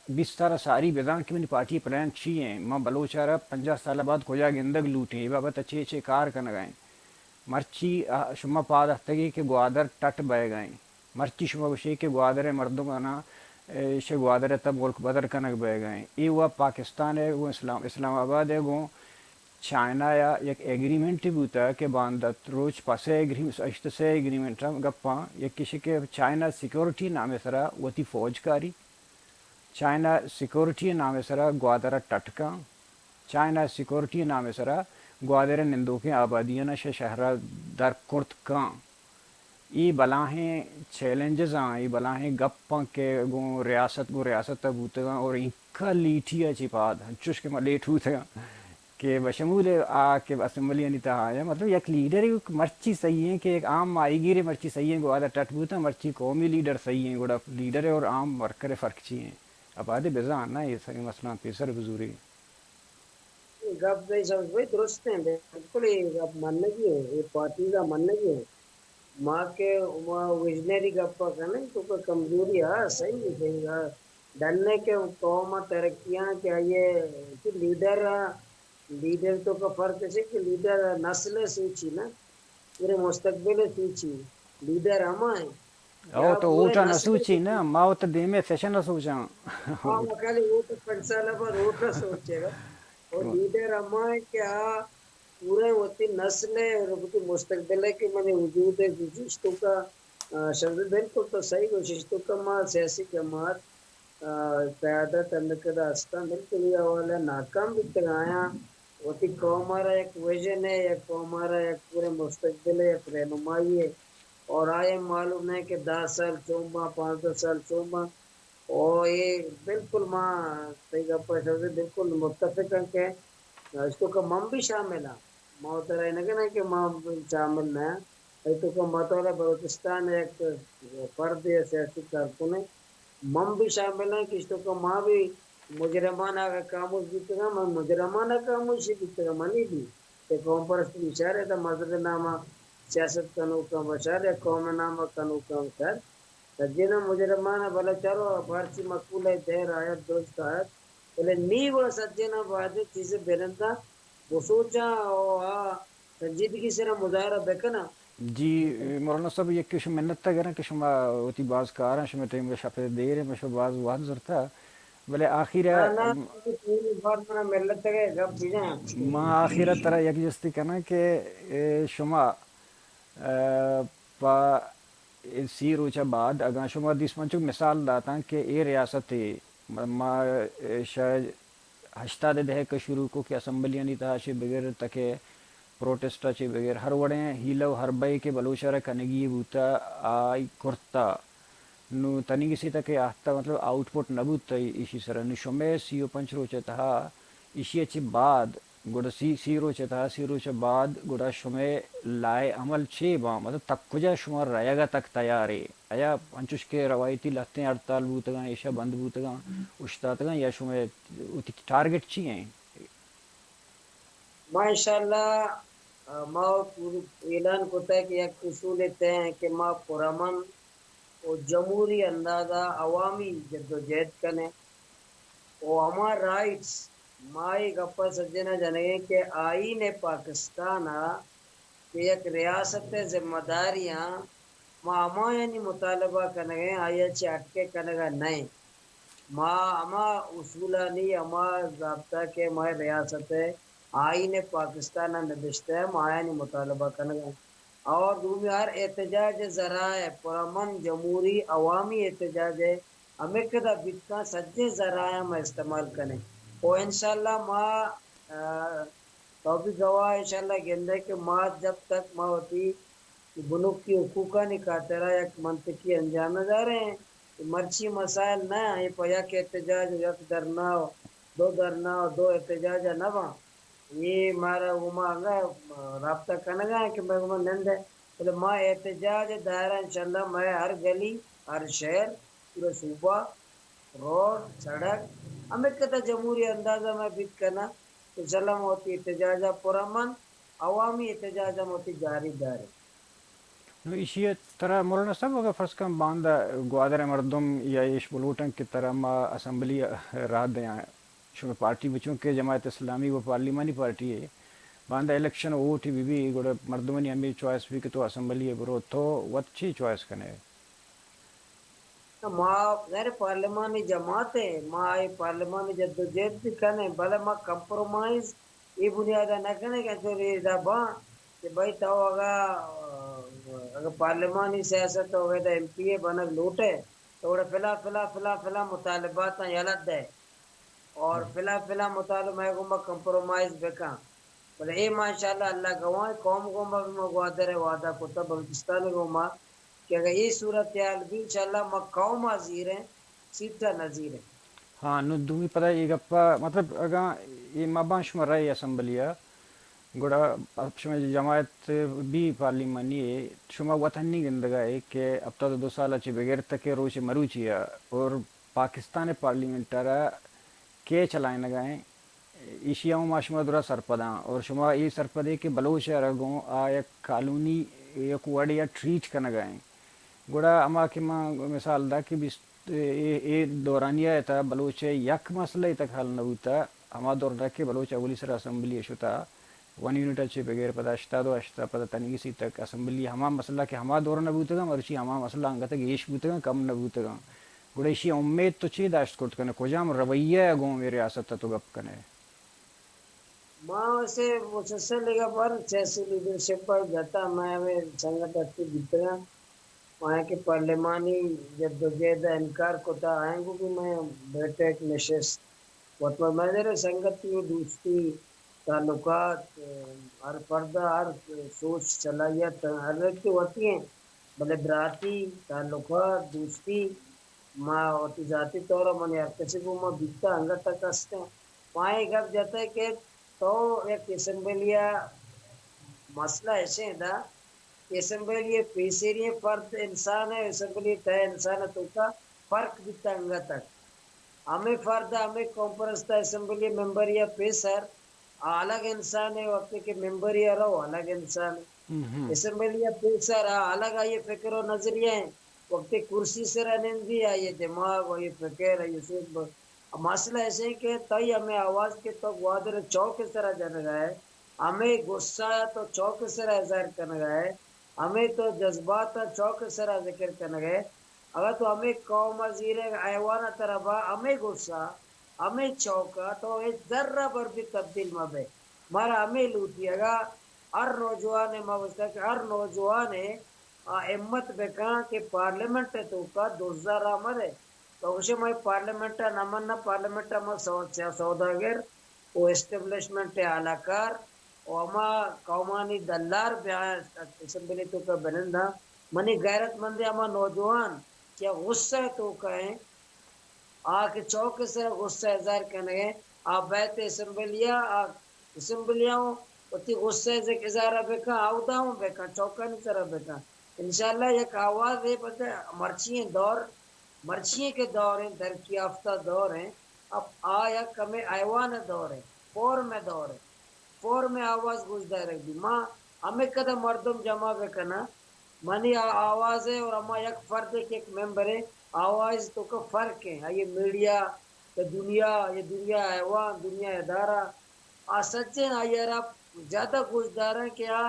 بیست سال ساری بزاں کہ منی پارٹی پلان چی ہیں، ما بلوچ ء را پنجاہ سال بعد کجا گندگ لوٹیں، اے بابت ء چے چے کار کنگ ء ہیں۔ مرچی، آ، شما پاد اتکگے کہ گوادر ٹٹ بئیگ ء انت۔ مرچی شما گوشے کہ گوادر ء مردم آناں، اے، شہ گوادر ء تہ ملک بدر کنگ بئیگ ء انت۔ اے وَ پاکستان ء گوں اسلام، اسلام آباد ء گوں چائنا ء یک ایگریمنٹ بوتگ کہ باندات روچ پس ء ایگریم-، اشت سے ایگریمنٹ ء گپاں، یکے شہ کہ چائنا سیکورٹی نام ء سرا وتی فوج کاری، چائنا سیکورٹی ء نام ء سرا گوادر ء ٹٹ کن، چائنا سیکورٹی ء نام ء سرا گوادر ء نندوکیں آبادیاں شہ شہر ء در کرت کن۔ اے بلاہیں چیلنجز آں، اے بلاہیں گپ آں کہ گوں ریاست، گوں ریاست ء بوتگ آں اور اینکا لیٹی ء چہ پاد، انچوش کہ ما لیٹ بوتگ آں کہ بشمول آ کہ اسمبلیانی تہا آیاں، مطلب یک لیڈرے مرچی صحیح ہیں کہ یک عام ماہیگیرے مرچی صحیح ہیں، گوادر ٹٹ بوتاں، مرچی قومی لیڈر صحیح ہیں، گڑا لیڈر اور عام ورکر فرق چی ہیں؟ ابادے بزاں نہ، اے ساری مسئلہ پیسر بزوری۔ اے گپ دے شمس بھائی درست ہیں، بالکل اے گپ منگی ہیں، اے پارٹی کا منگی ہیں۔ ما کہ ما ویژنری گپا کنیں تو کہ کمزوری آ صحیح ہے، صحیح آ۔ ڈن ہے کہ قوم ترقیاں کہ آئیے کہ لیڈر آ، لیڈر تو کا فرق ہے کہ لیڈر نسل سوچی نا، پورے مستقبل سوچی، لیڈر ہما ہیں۔ او تو ووٹ نہ سوچی نا، ما وت دیمے سیشن سوچاں۔ ہاں، ما خالی ووٹ پنچ سال بعد ووٹ سوچے گا۔ اور لیڈر ہما ہے کہ آ پورے وتی نسل ء اور وتی مستقبل ء کہ منی وجود ء گوشش تو کا، آ، شمس، بالکل تو صحیح گوشش تو کا، ما سیاسی جماعت، آ، قیادت ہمے کدا استاں، بالکل اے حوالہ ناکام بیتگ آیاں، وتی قوم ءَ را یک ویژن ءِ، یک قوم ءَ را یک پورے مستقبل ءِ، یک رہنمائی ءِ، اور آئی ءَ معلوم نہ کہ دہ سال چون باں، پانزدہ سال چون باں۔ او اے بالکل ما تئی گپ ءَ سر بالکل متفق آں کہ اشتوکا من بھی شامل آں۔ ما ترا اے نہ کناں کہ ما شامل نہ آں۔ اشتوکا ما تو بلوچستان ءِ یک فرد یا سیاسی کارکن ایں۔ من بھی شامل آں کہ اشتوکا ما بھی مجرمان آگا خاموش بیتگاں، من مجرمان آ خاموشی بیتگاں، منی بھی کہ قوم پرست بشار ءِ، تا مذہب ءِ نام ءَ سیاست کنوکاں بشار ءِ، قوم ءِ نام ءَ کنوکاں بشار۔ سجیناں مجرمان ءَ بلے چارو فارسی مقولہ ءِ دیر آیت درست آیت، بلے نی گڑا سجیناں باید چیزے بننداں بسوچاں او آ سنجیدگی سرا مظاہرہ بکناں۔ جی، مولانا صاحب، یک شما منت ءَ گراں کہ شما وتی باز کاراں، شما ٹائم شپ دیر ایں، شما باز وہد زرتا، بلے آخر ءَ نہ، نہ، بار منا ملت ءَ گپ بجاں۔ ما آخر ءَ ترا یک جستی کناں کہ اے، شما، اے، پہ اے سی روچ ءَ بعد اگاں شما دیست، من چک مثال داتاں کہ اے ریاست ءَ ما، ما، اے، شہ ہشتاد ءِ دہک ءَ شروع کو کہ اسمبلیانی تہا چہ بگر تکہ پروٹسٹ ءَ چہ بگر ہر وڑیں ہیلہ و حربہ کہ بلوچ ءَ را کنگی بوتا، آئی کرتا۔ نو تنیگی سی تکہ آہتا مطلب آؤٹ پٹ نہ بوتا ایشی سرا۔ نو شمے سی و پنچ روچ ءِ تہا ایشی ءَ چہ بعد گڑا سی، سی روچ ءِ تہا، سی روچ ءَ بعد گڑا شمئے لائحہ عمل چے باں؟ مطلب تک کجا شما رئیگ ءَ تک تیار ئے؟ آیا انچوش کہ روایتی لہتیں ہڑتال بوتگاں، ایشاں بند بوتگاں، اوشتاتگاں، یا شمئے وتی ٹارگٹ چی ایں؟ ما انشاءاللہ، آ، ما پوری اعلان کتگ کہ یک اصول ءِ تہ ایں کہ ما پرامن و جمہوری انداز ءَ عوامی جدوجہد کنیں و ہما رائٹس، ما اے گپ ءَ سجیناں جنگ ایں کہ آئین پاکستان ءَ کہ یک ریاست ءِ ذمہ داری آں، ما ہمایانی مطالبہ کنگ ءَ ایں، آئی ءَ چہ ہٹ کے کنگ ءَ نہ ایں۔ ما ہما اصولانی، ہما ضابطہ کہ مئے ریاست ءِ آئین پاکستان ءَ نبشتہ ءَ، ما آیانی مطالبہ کنگ ءَ ایں۔ اور دومی ہر احتجاج ءِ ذرائع پرامن، جمہوری، عوامی احتجاج ءِ ہمے کدا بیت کن، سجیں ذرائع ما استعمال کنیں۔ و انشاءاللہ ما، آ، تو بھی گواہ انشاءاللہ گندے کہ ما جب تک ما وتی بنکی حقوقانی خاطرا یک منطقی انجام ءَ داریں، مرچی مسائل نہ ایں، پہ یک احتجاج و یک دھرنا و دو دھرنا و دو احتجاج ءَ نہ باں۔ اے مارا گوما انگا رابطہ کنگا ایں کہ مئے گوما نندے، بلے ما احتجاج ءِ دائرہ انشاءاللہ مئے ہر گلی، ہر شہر، پورا صوبہ، روڈ، سڑک، ہمے کتا جمہوری انداز ءَ مئے بیت کناں۔ انشاءاللہ ما وتی احتجاج ءَ پرامن عوامی احتجاج ءَ ما وتی جاری داریں۔ نو ایشی ءَ ترا مولانا صاحب، اگر فرض کن باندا گوادر ءِ مردم یا ایش بلوٹن کہ ترا ما اسمبلی ءَ راہ دیاں، شمئے پارٹی بچوں کہ جماعت اسلامی و پارلیمانی پارٹی ہے، باندا الیکشن و ووٹ بی بی، گڑا مردمانی ہمیں چوائس بھی کہ تو اسمبلی ءَ برو، تو وت چی چوائس کنے؟ ما غیر پارلیمانی جماعت ہیں، ما اے پارلیمانی جدوجہد بھی کنیں، بلے ما کمپرومائز اے بنیاد ءَ نہ کنیں کہ انچو ادا باں کہ بھئی تو اگا، اگا پارلیمانی سیاست تو اگا ایم پی اے بنگ لوٹے تو گڑا فلاں، فلاں، فلاں، فلاں مطالباتاں یلہ دے اور فلاں، فلاں مطالبہ گوما کمپرومائز بکن۔ بلے اے ما انشاءاللہ اللہ گواہ، قوم گوما بھی ما گوادر ءَ وعدہ کتا، بلوچستان گوما کہ اگہ اے صورتحال بی، انشاءاللہ ما قوم ءَ زیریں، سیٹ ءَ نہ زیریں۔ ہاں، نو دومی پدا اے گپ ءَ، مطلب، اگاں اے مباں شما رئے اسمبلی ءَ، گڑا شما جماعت بی پارلیمانی ءَ، شما وت ہنی گندگ ءَ ئے کہ ہپتاد و دو سال ءَ چہ بگر تک ءَ روچ مروچی ءَ اور پاکستان ءِ پارلیمنٹ ءَ را کئے چلائینگ ءَ ایں؟ ایشی ءَ ما شما درا سرپداں اور شما اے سرپدے کہ بلوچ ءَ را گوں آ یک کالونی، یک وڑے ءَ ٹریٹ کنگ ءَ ایں۔ گڑا ہما کہ ما مثال دا کہ بیست، اے، اے دورانیہ ءِ تہا بلوچ ءِ یک مسئلہ ءِ تک حل نہ بوتا، ہما دور ءَ کہ بلوچ اولی سر اسمبلی ءَ شتا، ون یونٹ ءَ چہ بغیر پدا ہشتاد و ہشت ءَ پدا تنیگی سی تک اسمبلی ہما مسئلہ کہ ہما دور ءَ نہ بوتگاں، مرچی ہما مسئلہ انگت گیش بوتگاں، کم نہ بوتگاں۔ گڑا ایشی ءَ امید تو چے داشت کرت کنے؟ کجام رویہ ءَ گوں اے ریاست ءَ تو گپ کنے؟ ما اسے مسلسل اگہ بر سیاسی لیڈرشپ ءَ جتا، مئے ہمے سنگت ہستی بیتگاں، آیاں کہ پارلیمانی جدوجہد ءَ انکار کتا، آیاں گوں بھی مئے بیٹھک نشست وت مئے، مئے در سنگتی و دوستی تعلقات، ہر فرد ء ہر سوچ صلاحیت ہر یک وتی ہیں، بلے براتی تعلقات، دوستی، ما وتی ذاتی طور ء منی ہر کسی گوما بیتا انگت تک است ہیں۔ ما اے گپ جتہ کہ تو یک اسمبلی ء مسئلہ ایسے دا کہ اسمبلی ء پیسری فرد انسان ہے، اسمبلی تہ انسان ہے، توکا فرق بیتا انگت تک۔ ہمے فرد ء ہمے قوم پرست ء اسمبلی ممبر یا پیسر آ الگ انسان ہے، وقتی کہ ممبر یا رو الگ انسان ہے۔ اسمبلی ء پیسر آ الگ آئی فکر و نظریہ ہیں، وقتی کرسی سر ء نندی آئی دماغ و آئی فکر آئی سوچ ب-، مسئلہ ایسے کہ تئی ہمے آواز کہ تو گوادر چوک سر ء جنگا ہے، ہمے غصہ تو چوک سر ء اظہار کنگا ہے، ہمے تو جذبات ء چوک سر ء ذکر کنگا ہے۔ اگاں تو ہمے قوم ء زیرگ ایوان ء ترا با ہمے غصہ، ہمے چوک ء تو ہچ ذرہ بر بھی تبدیل مہ بئے۔ مارا ہمے لوٹی اگاں ہر نوجوان ء ما گوشتگ کہ ہر نوجوان ء آ ہمت بکن کہ پارلیمنٹ ء توکا دزا راہ مہ دے۔ تو گوشے ما پارلیمنٹ ء نہ مناں، پارلیمنٹ ء ما سو-، سیاہ سوداگر و اسٹیبلشمنٹ ء ہلاکار و ہما قومانی دلار بیا اسمبلی توکا بننداں۔ منی غیرت مندیں ہما نوجوان کہ غصہ ء توکا ہیں، آ کہ چوک ء سرا غصہ اظہار کنگ ء، آ بیت اسمبلی ء، آ اسمبلی ء وتی غصہ ء اظہار ء بکن، اودا ہوں بکن، چوکانی سرا بکن۔ انشاءاللہ یک آواز ہے، بلکہ مرچی دور، مرچی کے دور ہیں، ترقی یافتہ دور ہیں، اب آ یک ہمیں ایوان دور ہے، فورم دور ہے۔ فورم ء آواز گوش دارگ بی۔ ما ہمے کدہ مردم جمع بکناں، منی آ-، آواز ء اور ہما یک فرد ء کہ یک ممبر ء آواز توکا فرق ہیں۔ آئی میڈیا یا دنیا، یا دنیا ایوان، دنیا ادارہ، آ سجیں آئی ء را زیادہ گوش دارن کہ آ،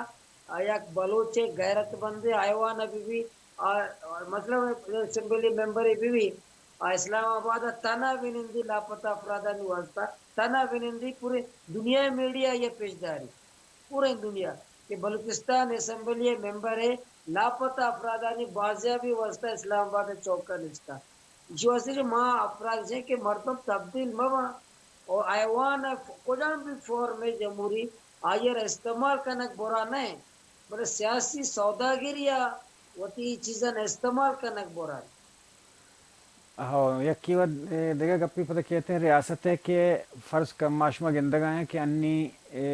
آ یک بلوچ ء غیرت مندیں ایوان ء بہ بی، آ، مطلب اسمبلی ممبر ء بہ بی، آ اسلام آباد ء تنا بہ نندی لاپتہ افرادانی واسطہ، تنا بہ نندی پورے دنیا ء میڈیا ء پیش داری۔ پوریں دنیا کہ بلوچستان اسمبلی ء ممبر ء لاپتہ افرادانی بازیابی واسطہ اسلام آباد ء چوک ء نشتہ۔ ایشی واسطہ کہ ما افراد چیں کہ مردم تبدیل مہ باں اور ایوان ء کجام بھی فورم جمہوری آئی ء را استعمال کنگ برا نہ انت، بلے سیاسی سوداگری ء وتی چیزاں استعمال کنگ برا انت۔ ہو، یکے و، اے، دگہ گپے پدا کیت ایں، ریاست ء کہ فرض کن ما شما گندگ ء ایں کہ انی، اے،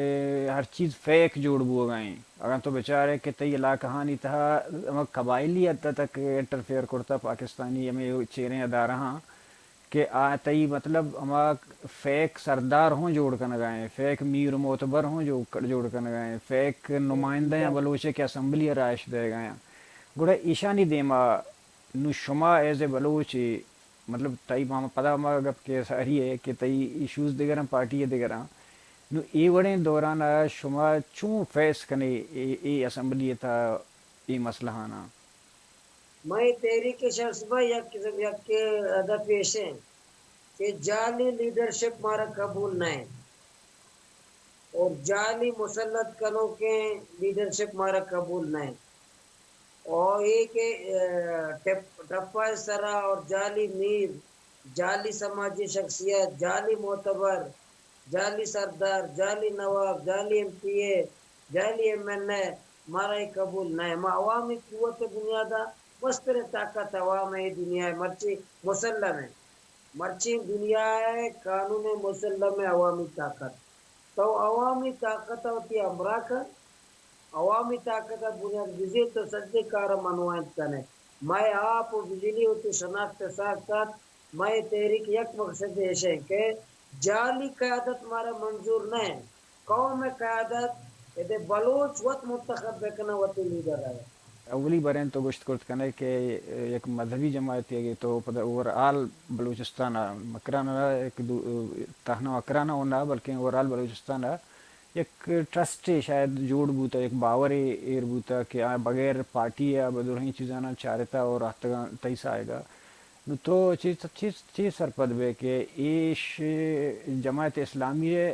ہر چیز فیک جوڑ بوگ ء ایں۔ اگاں تو بچارے کہ تئی علاقہانی تہا ہما قبائلی حد تک انٹرفیئر کرتا پاکستانی ہمے چیریں ادارہاں کہ آ تئی مطلب ہما فیک سردار ہوں جوڑ کنگ ء ایں، فیک میر و معتبر ہوں جو-، جوڑ کنگ ء ایں، فیک نمائندہ یا بلوچ کہ اسمبلی ء رائش دئیگ ء ایں۔ گڑا ایشانی دیما نوں شما ایز اے بلوچے، مطلب، تئی ما پدا ہما گپ کہ ساری ہے کہ تئی ایشوز دگراں، پارٹی ء دگراں، نوں اے وڑیں دوران ء شما چوں فیس کنے اے، اے اسمبلی ء تھا اے مسئلہ آناں؟ مئے تحریک شخص با یک، یک ہدف ایش ہیں کہ جعلی لیڈرشپ مارا قبول نہ ہے اور جعلی مسلط کنوکیں لیڈرشپ مارا قبول نہ ہے۔ او اے کہ، اے، ٹپ-، ٹپہ ء سرا اور جعلی میر، جعلی سماجی شخصیت، جعلی معتبر، جعلی سردار، جعلی نواب، جعلی ایم پی اے، جعلی ایم این اے، مارا اے قبول نہ ہے۔ ما عوامی قوت بنیادا مستریں طاقت عوام ہے، دنیا ہے، مرچی مسلم ہے۔ مرچی دنیا ہے قانون مسلم ہے، عوامی طاقت۔ تو عوامی طاقت ء وتی ہمراہ کن، عوامی طاقت ء بنیاد بزیر تو سجے کار ء منوائنت کن ئے۔ مئے آپ و بجلی وتی شناخت ء ساخت ات، مئے تحریک یک مقصد ایش انت کہ جعلی قیادت مارا منظور نہ انت۔ قوم ء قیادت ادے بلوچ وت منتخب بہ کناں وتی لیڈر ء۔ اولی برین تو گوشت کرت کنے کہ یک مذہبی جماعتے اگے تو پدا اوور آل بلوچستان ء مکران ء یک دو-، تہنا مکران ء نہ بلکیں اوور آل بلوچستان ء یک ٹرسٹے شاید جوڑ بوتہ، یک باورے ایر بوتہ کہ آ بغیر پارٹی ء بہ درہیں چیزاناں چارتہ اور آتگاں تئی ساہگ ء۔ نوں تو چے، چے، چے سرپد بئے کہ ایش جماعت اسلامی ء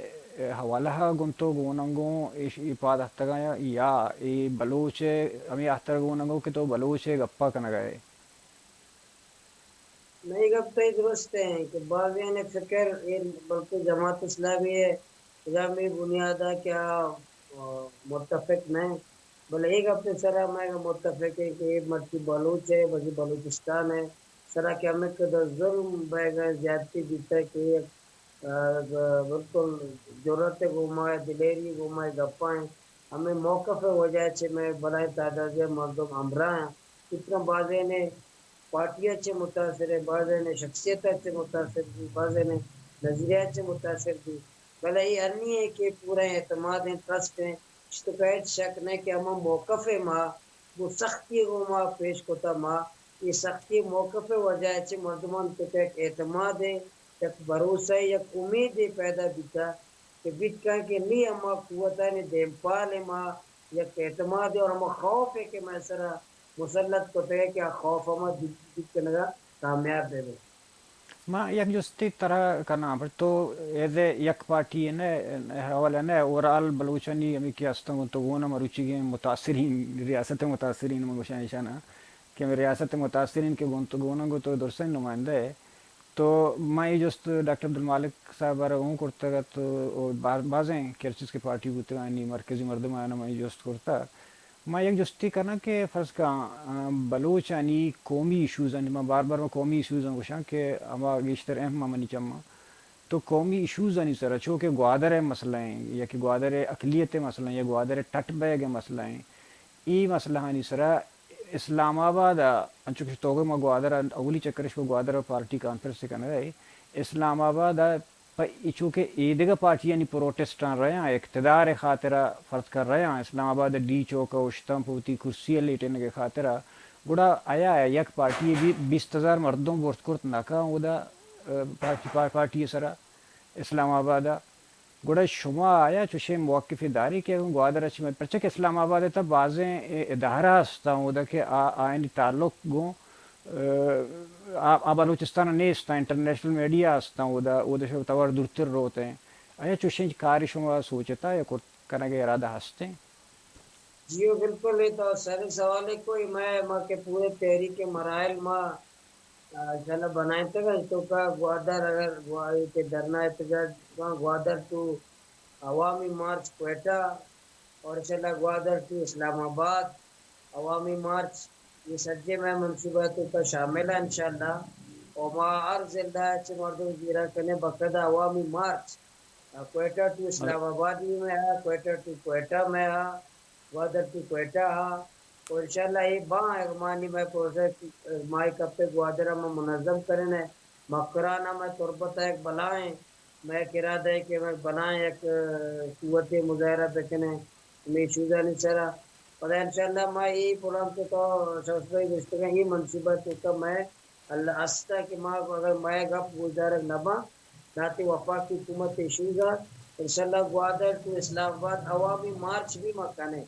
حوالہ ء گوں تو گون انگوں ایش اے پاد اتکگاں یا، یا اے بلوچ ء ہمے ہاتر گون انگوں کہ تو بلوچ ء گپا کنگا ئے؟ نہ، اے گپ تئی درست ء کہ بازیان ء فکر ایر بلکہ جماعت اسلامی ء اگاں ہمے بنیاد ءَ کہ آ، آ، متفق نہ ایں، بلے اے گپ ءِ سرا مئے متفق ایں کہ اے مرچی بلوچ ءِ، بلکہ بلوچستان ءِ سرا کہ ہمک قدر ظلم بئیگ ءَ، زیادتی بیتگ کہ اے، آ، بالکل جرات ءِ گوما، دلیری ءِ گوما اے گپاں ایں۔ ہمے موقف ءِ وجہ ءَ چہ مئے بلائیں تعدادے ءَ مردم ہمراہ اَنت۔ اتنا بازینے پارٹی ءَ چہ متاثر ایں، بازینے شخصیت ءَ چہ متاثر بی، بازینے نظریہ ءَ چہ متاثر بی، بلے اے ہنی ایں کہ پورا اعتماد ایں، ٹرسٹ ایں، اشتکا ہچ شک نہ کہ ہما موقف ءَ ما گوں سختی ءَ گوں ما پیش کتا، ما اے سختی ءِ موقف ءِ وجہ ءَ چہ مردمانی توکا یک اعتمادے، یک بھروسہ، یک امیدے پیدا بیتا کہ بیت کن کہ نی ہما قوتانی دیمپال ءَ ما یک اعتمادے اور ہما خوف ءَ کہ مئے سرا مسلط کتگ کہ آ خوف ءَ ما دور کنگ ءَ کامیاب بہ بیں۔ ما یک جستے ترا کناں، پر تو ایز اے یک پارٹی نہ، حوالہ نہ، اوورآل بلوچانی ہمے کہ ہستاں گوں تو گون ءَ مروچیگیں متاثرین، ریاست ءِ متاثرین من گوشاں ایشاں کہ ہمے ریاست ءِ متاثرین کہ گوں تو گون ءَ، گوں تو درستیں نمائندہ ئے۔ تو ما اے جست ڈاکٹر عبدالمالک صاحب ءَ را اوں کرتگ ات، او با-، بازیں کہ ہرچیز کہ پارٹی بوتگانی مرکزی مردم آیاں ما اے جست کرتگ۔ ما یک جستے کناں کہ فرض کن، آ، بلوچانی قومی ایشوزانی، ما بار بار ما قومی ایشوزاں گوشاں کہ ہما گیشتر اہم آ منی چماں۔ تو قومی ایشوزانی سرا چو کہ گوادر ءِ مسئلہ ایں یا کہ گوادر ءِ اقلیت ءِ مسئلہ ایں یا گوادر ءِ ٹٹ بئیگ ءِ مسئلہ ایں، اے مسئلہانی سرا اسلام آباد ءَ، انچو کہ تو گو ما گوادر ءَ اولی چکر اش پہ گوادر ءَ پارٹی کانفرنس کنگ ءَ، اسلام آباد ءَ پہ چو کہ ایدگہ پارٹیانی پروٹسٹاں رہاں، اقتدار ءِ خاطر ءَ فرض کن رہاں، اسلام آباد ءِ ڈی چوک ءَ اوشتاں پہ وتی کرسی ءِ لیٹینگ ءِ خاطر ءَ، گڑا آیا یک پارٹی ءَ بی-، بیست ہزار مردم برت کرت نہ کن اودا، آ، پارٹی، پا-، پارٹی ءِ سرا اسلام آباد ءَ۔ گڑا شما آیا چوشیں موقفے دارے کہ اگاں گوادر ءَ چہ مئے، پرچا کہ اسلام آباد ءِ تہ بازیں ادارہ ہستاں اودا کہ آ، آیانی تعلق گوں، آ، آ بلوچستان ءَ نیست اَنت، انٹرنیشنل میڈیا ہستاں اودا، اودا شما توار دورتر روت ایں۔ آیا چوشیں کارے شما سوچتا یا کرت کنگ ءِ ارادہ ہستیں؟ جی ہو، بالکل، اے تو سر سوال ہے کوئی، میں، ما کہ پورے تحریک مراحل ما، آ، انشاءاللہ بنائینتگ انت، توکا گوادر اگر گوا-، اے کہ دھرنا احتجاج، گوادر ٹو عوامی مارچ کوئٹہ، اور انشاءاللہ گوادر ٹو اسلام آباد عوامی مارچ، یہ سجے میں منصوبہ توکا شامل ہیں انشاءاللہ۔ اور ما ہر ضلع چہ مردم گیرا کنے باقاعدہ عوامی مارچ، آ، کوئٹہ ٹو اسلام آباد بھی میں ہے، کوئٹہ ٹو کوئٹہ میں ہے، گوادر ٹو کوئٹہ ہا، و انشاءاللہ اے باں اگمانی مئے پروسس مائی کپے گوادر ءَ ما منظم کنن ءَ، مکران ءَ مئے تربت ءَ یک بلائیں، مئے یک ارادہ ءَ کہ مئے بلائیں یک، آ، قوت مظاہرہ بکنیں ہمے ایشوزانی سرا۔ پدا انشاءاللہ ما اے پروگرام کہ تو شمس بھائی گوشتگاں، اے منصوبہ توکا مئے اللہ ہستا کہ ما اگر مئے گپ گوشدارگ نہ باں، داتی وفاقی حکومت ایشوزا، انشاءاللہ گوادر ٹو اسلام آباد عوامی مارچ بھی ما کنیں۔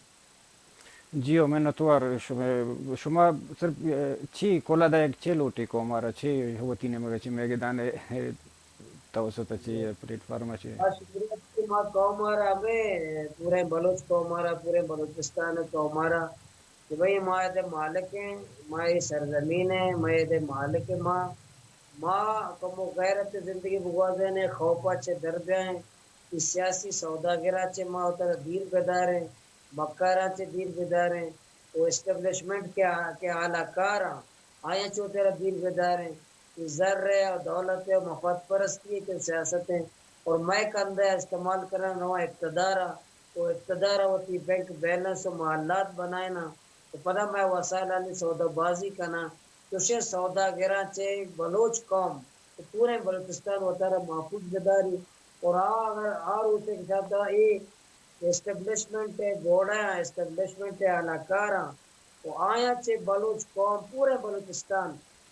جی ہو، منتوار شما، شما صرف، اے، چی کلا دائگ چے لوٹی قوم آرا، چے وتی نیمگا چے میگدان توسط چے پلیٹ فارم چے؟ بس شکریہ کہ ما قوم آرا ہمیں پورے بلوچ قوم آرا، پورے بلوچستان قوم آرا کہ بھئی، ما اد مالک ہیں، ما اے سرزمین ہیں، ما اد مالک ہیں، ما، ما کمو غیرت زندگی بگوازین ہیں، خوفا چہ در بیائیں، اے سیاسی سوداگراں چہ ما وترا دیر بداریں، مکاراں چہ دیر بداریں، و اسٹیبلشمنٹ کے، کے اعلی کاراں، آیاں چہ وترا دیر بداریں۔ اے زر ءِ و دولت ءِ و مفاد پرستی ءِ کہ سیاست ایں اور مئے کندہ ءَ استعمال کناں رواں اقتدار ءَ، و اقتدار ءَ وتی بینک بیلنس و محلات بنائیناں و پدا مئے وسائلانی سودا بازی کناں۔ چوشیں سوداگراں چہ بلوچ قوم و پوریں بلوچستان وتارا محفوظ بداری اور آ اگر آ روچ ءَ کہ شاید اے اسٹیبلشمنٹ ءِ گوڑا آں، اسٹیبلشمنٹ ءِ اعلیکار آں، و آیاں چہ بلوچ قوم، پوریں بلوچستان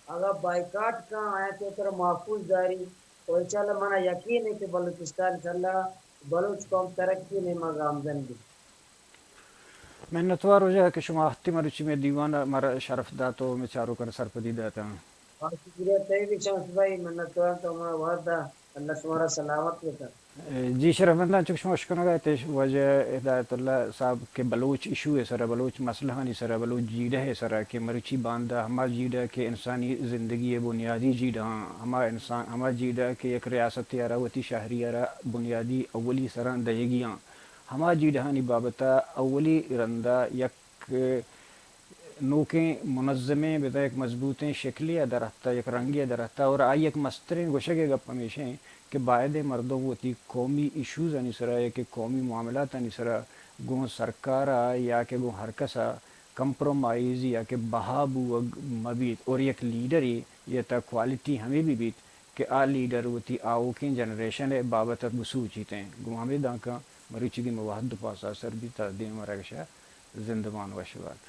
اگاں بائیکاٹ کن، آیاں چہ وترا محفوظ داری، و انشاءاللہ منا یقین ہے کہ بلوچستان انشاءاللہ بلوچ قوم ترقی نیما گامزن بیت۔ منتوار واجہ کہ شما ہفتے مروچی میں دیوان مارا شرف دات و میں چاروکان سرپدی داتا۔ بہت شکریہ، تئی بھی شمس بھائی، منتوار تو ہمارا وہد دا، اللہ شمارا سلامت بکن۔ جی شرفمندان، چک شما اشکنگ ءَ ات، واجہ ہدایت اللہ صاحب، کہ بلوچ ایشو ءِ سرا، بلوچ مسئلہانی سرا، بلوچ جیڑہ ءِ سرا کہ مروچی باندا ہما جیڑہ کہ انسانی زندگی ءِ بنیادی جیڑہ آں، ہما انسان، ہما جیڑہ کہ یک ریاستے ءَ را وتی شہری ءَ را بنیادی اولی سراں دئیگی آں، ہما جیڑہانی بابت ءَ اولی رندا یک نوکیں منظمیں، بزاں یک مضبوطیں شکلے ءَ در اتہ، یک رنگے ءَ در اتہ، اور آئی یک مستریں گوشگ ءِ گپ ہمیش انت کہ باید انت مردم وتی قومی ایشوزانی سرا یا کہ قومی معاملاتانی سرا گوں سرکار ءَ یا کہ گوں ہر کس ءَ کمپرومائز یا کہ بہا بوگ مہ بیت، اور یک لیڈرے یا تہ کوالٹی ہمے بہ بیت کہ آ لیڈر وتی آؤکیں جنریشن ءِ بابت ءَ بسوچیت انت۔ گوں ہمے دانکاں مروچیگیں مئے وہد ءُ پاسا سر بیت، تا دیم ءَ رگش ءَ زندمان وش بات۔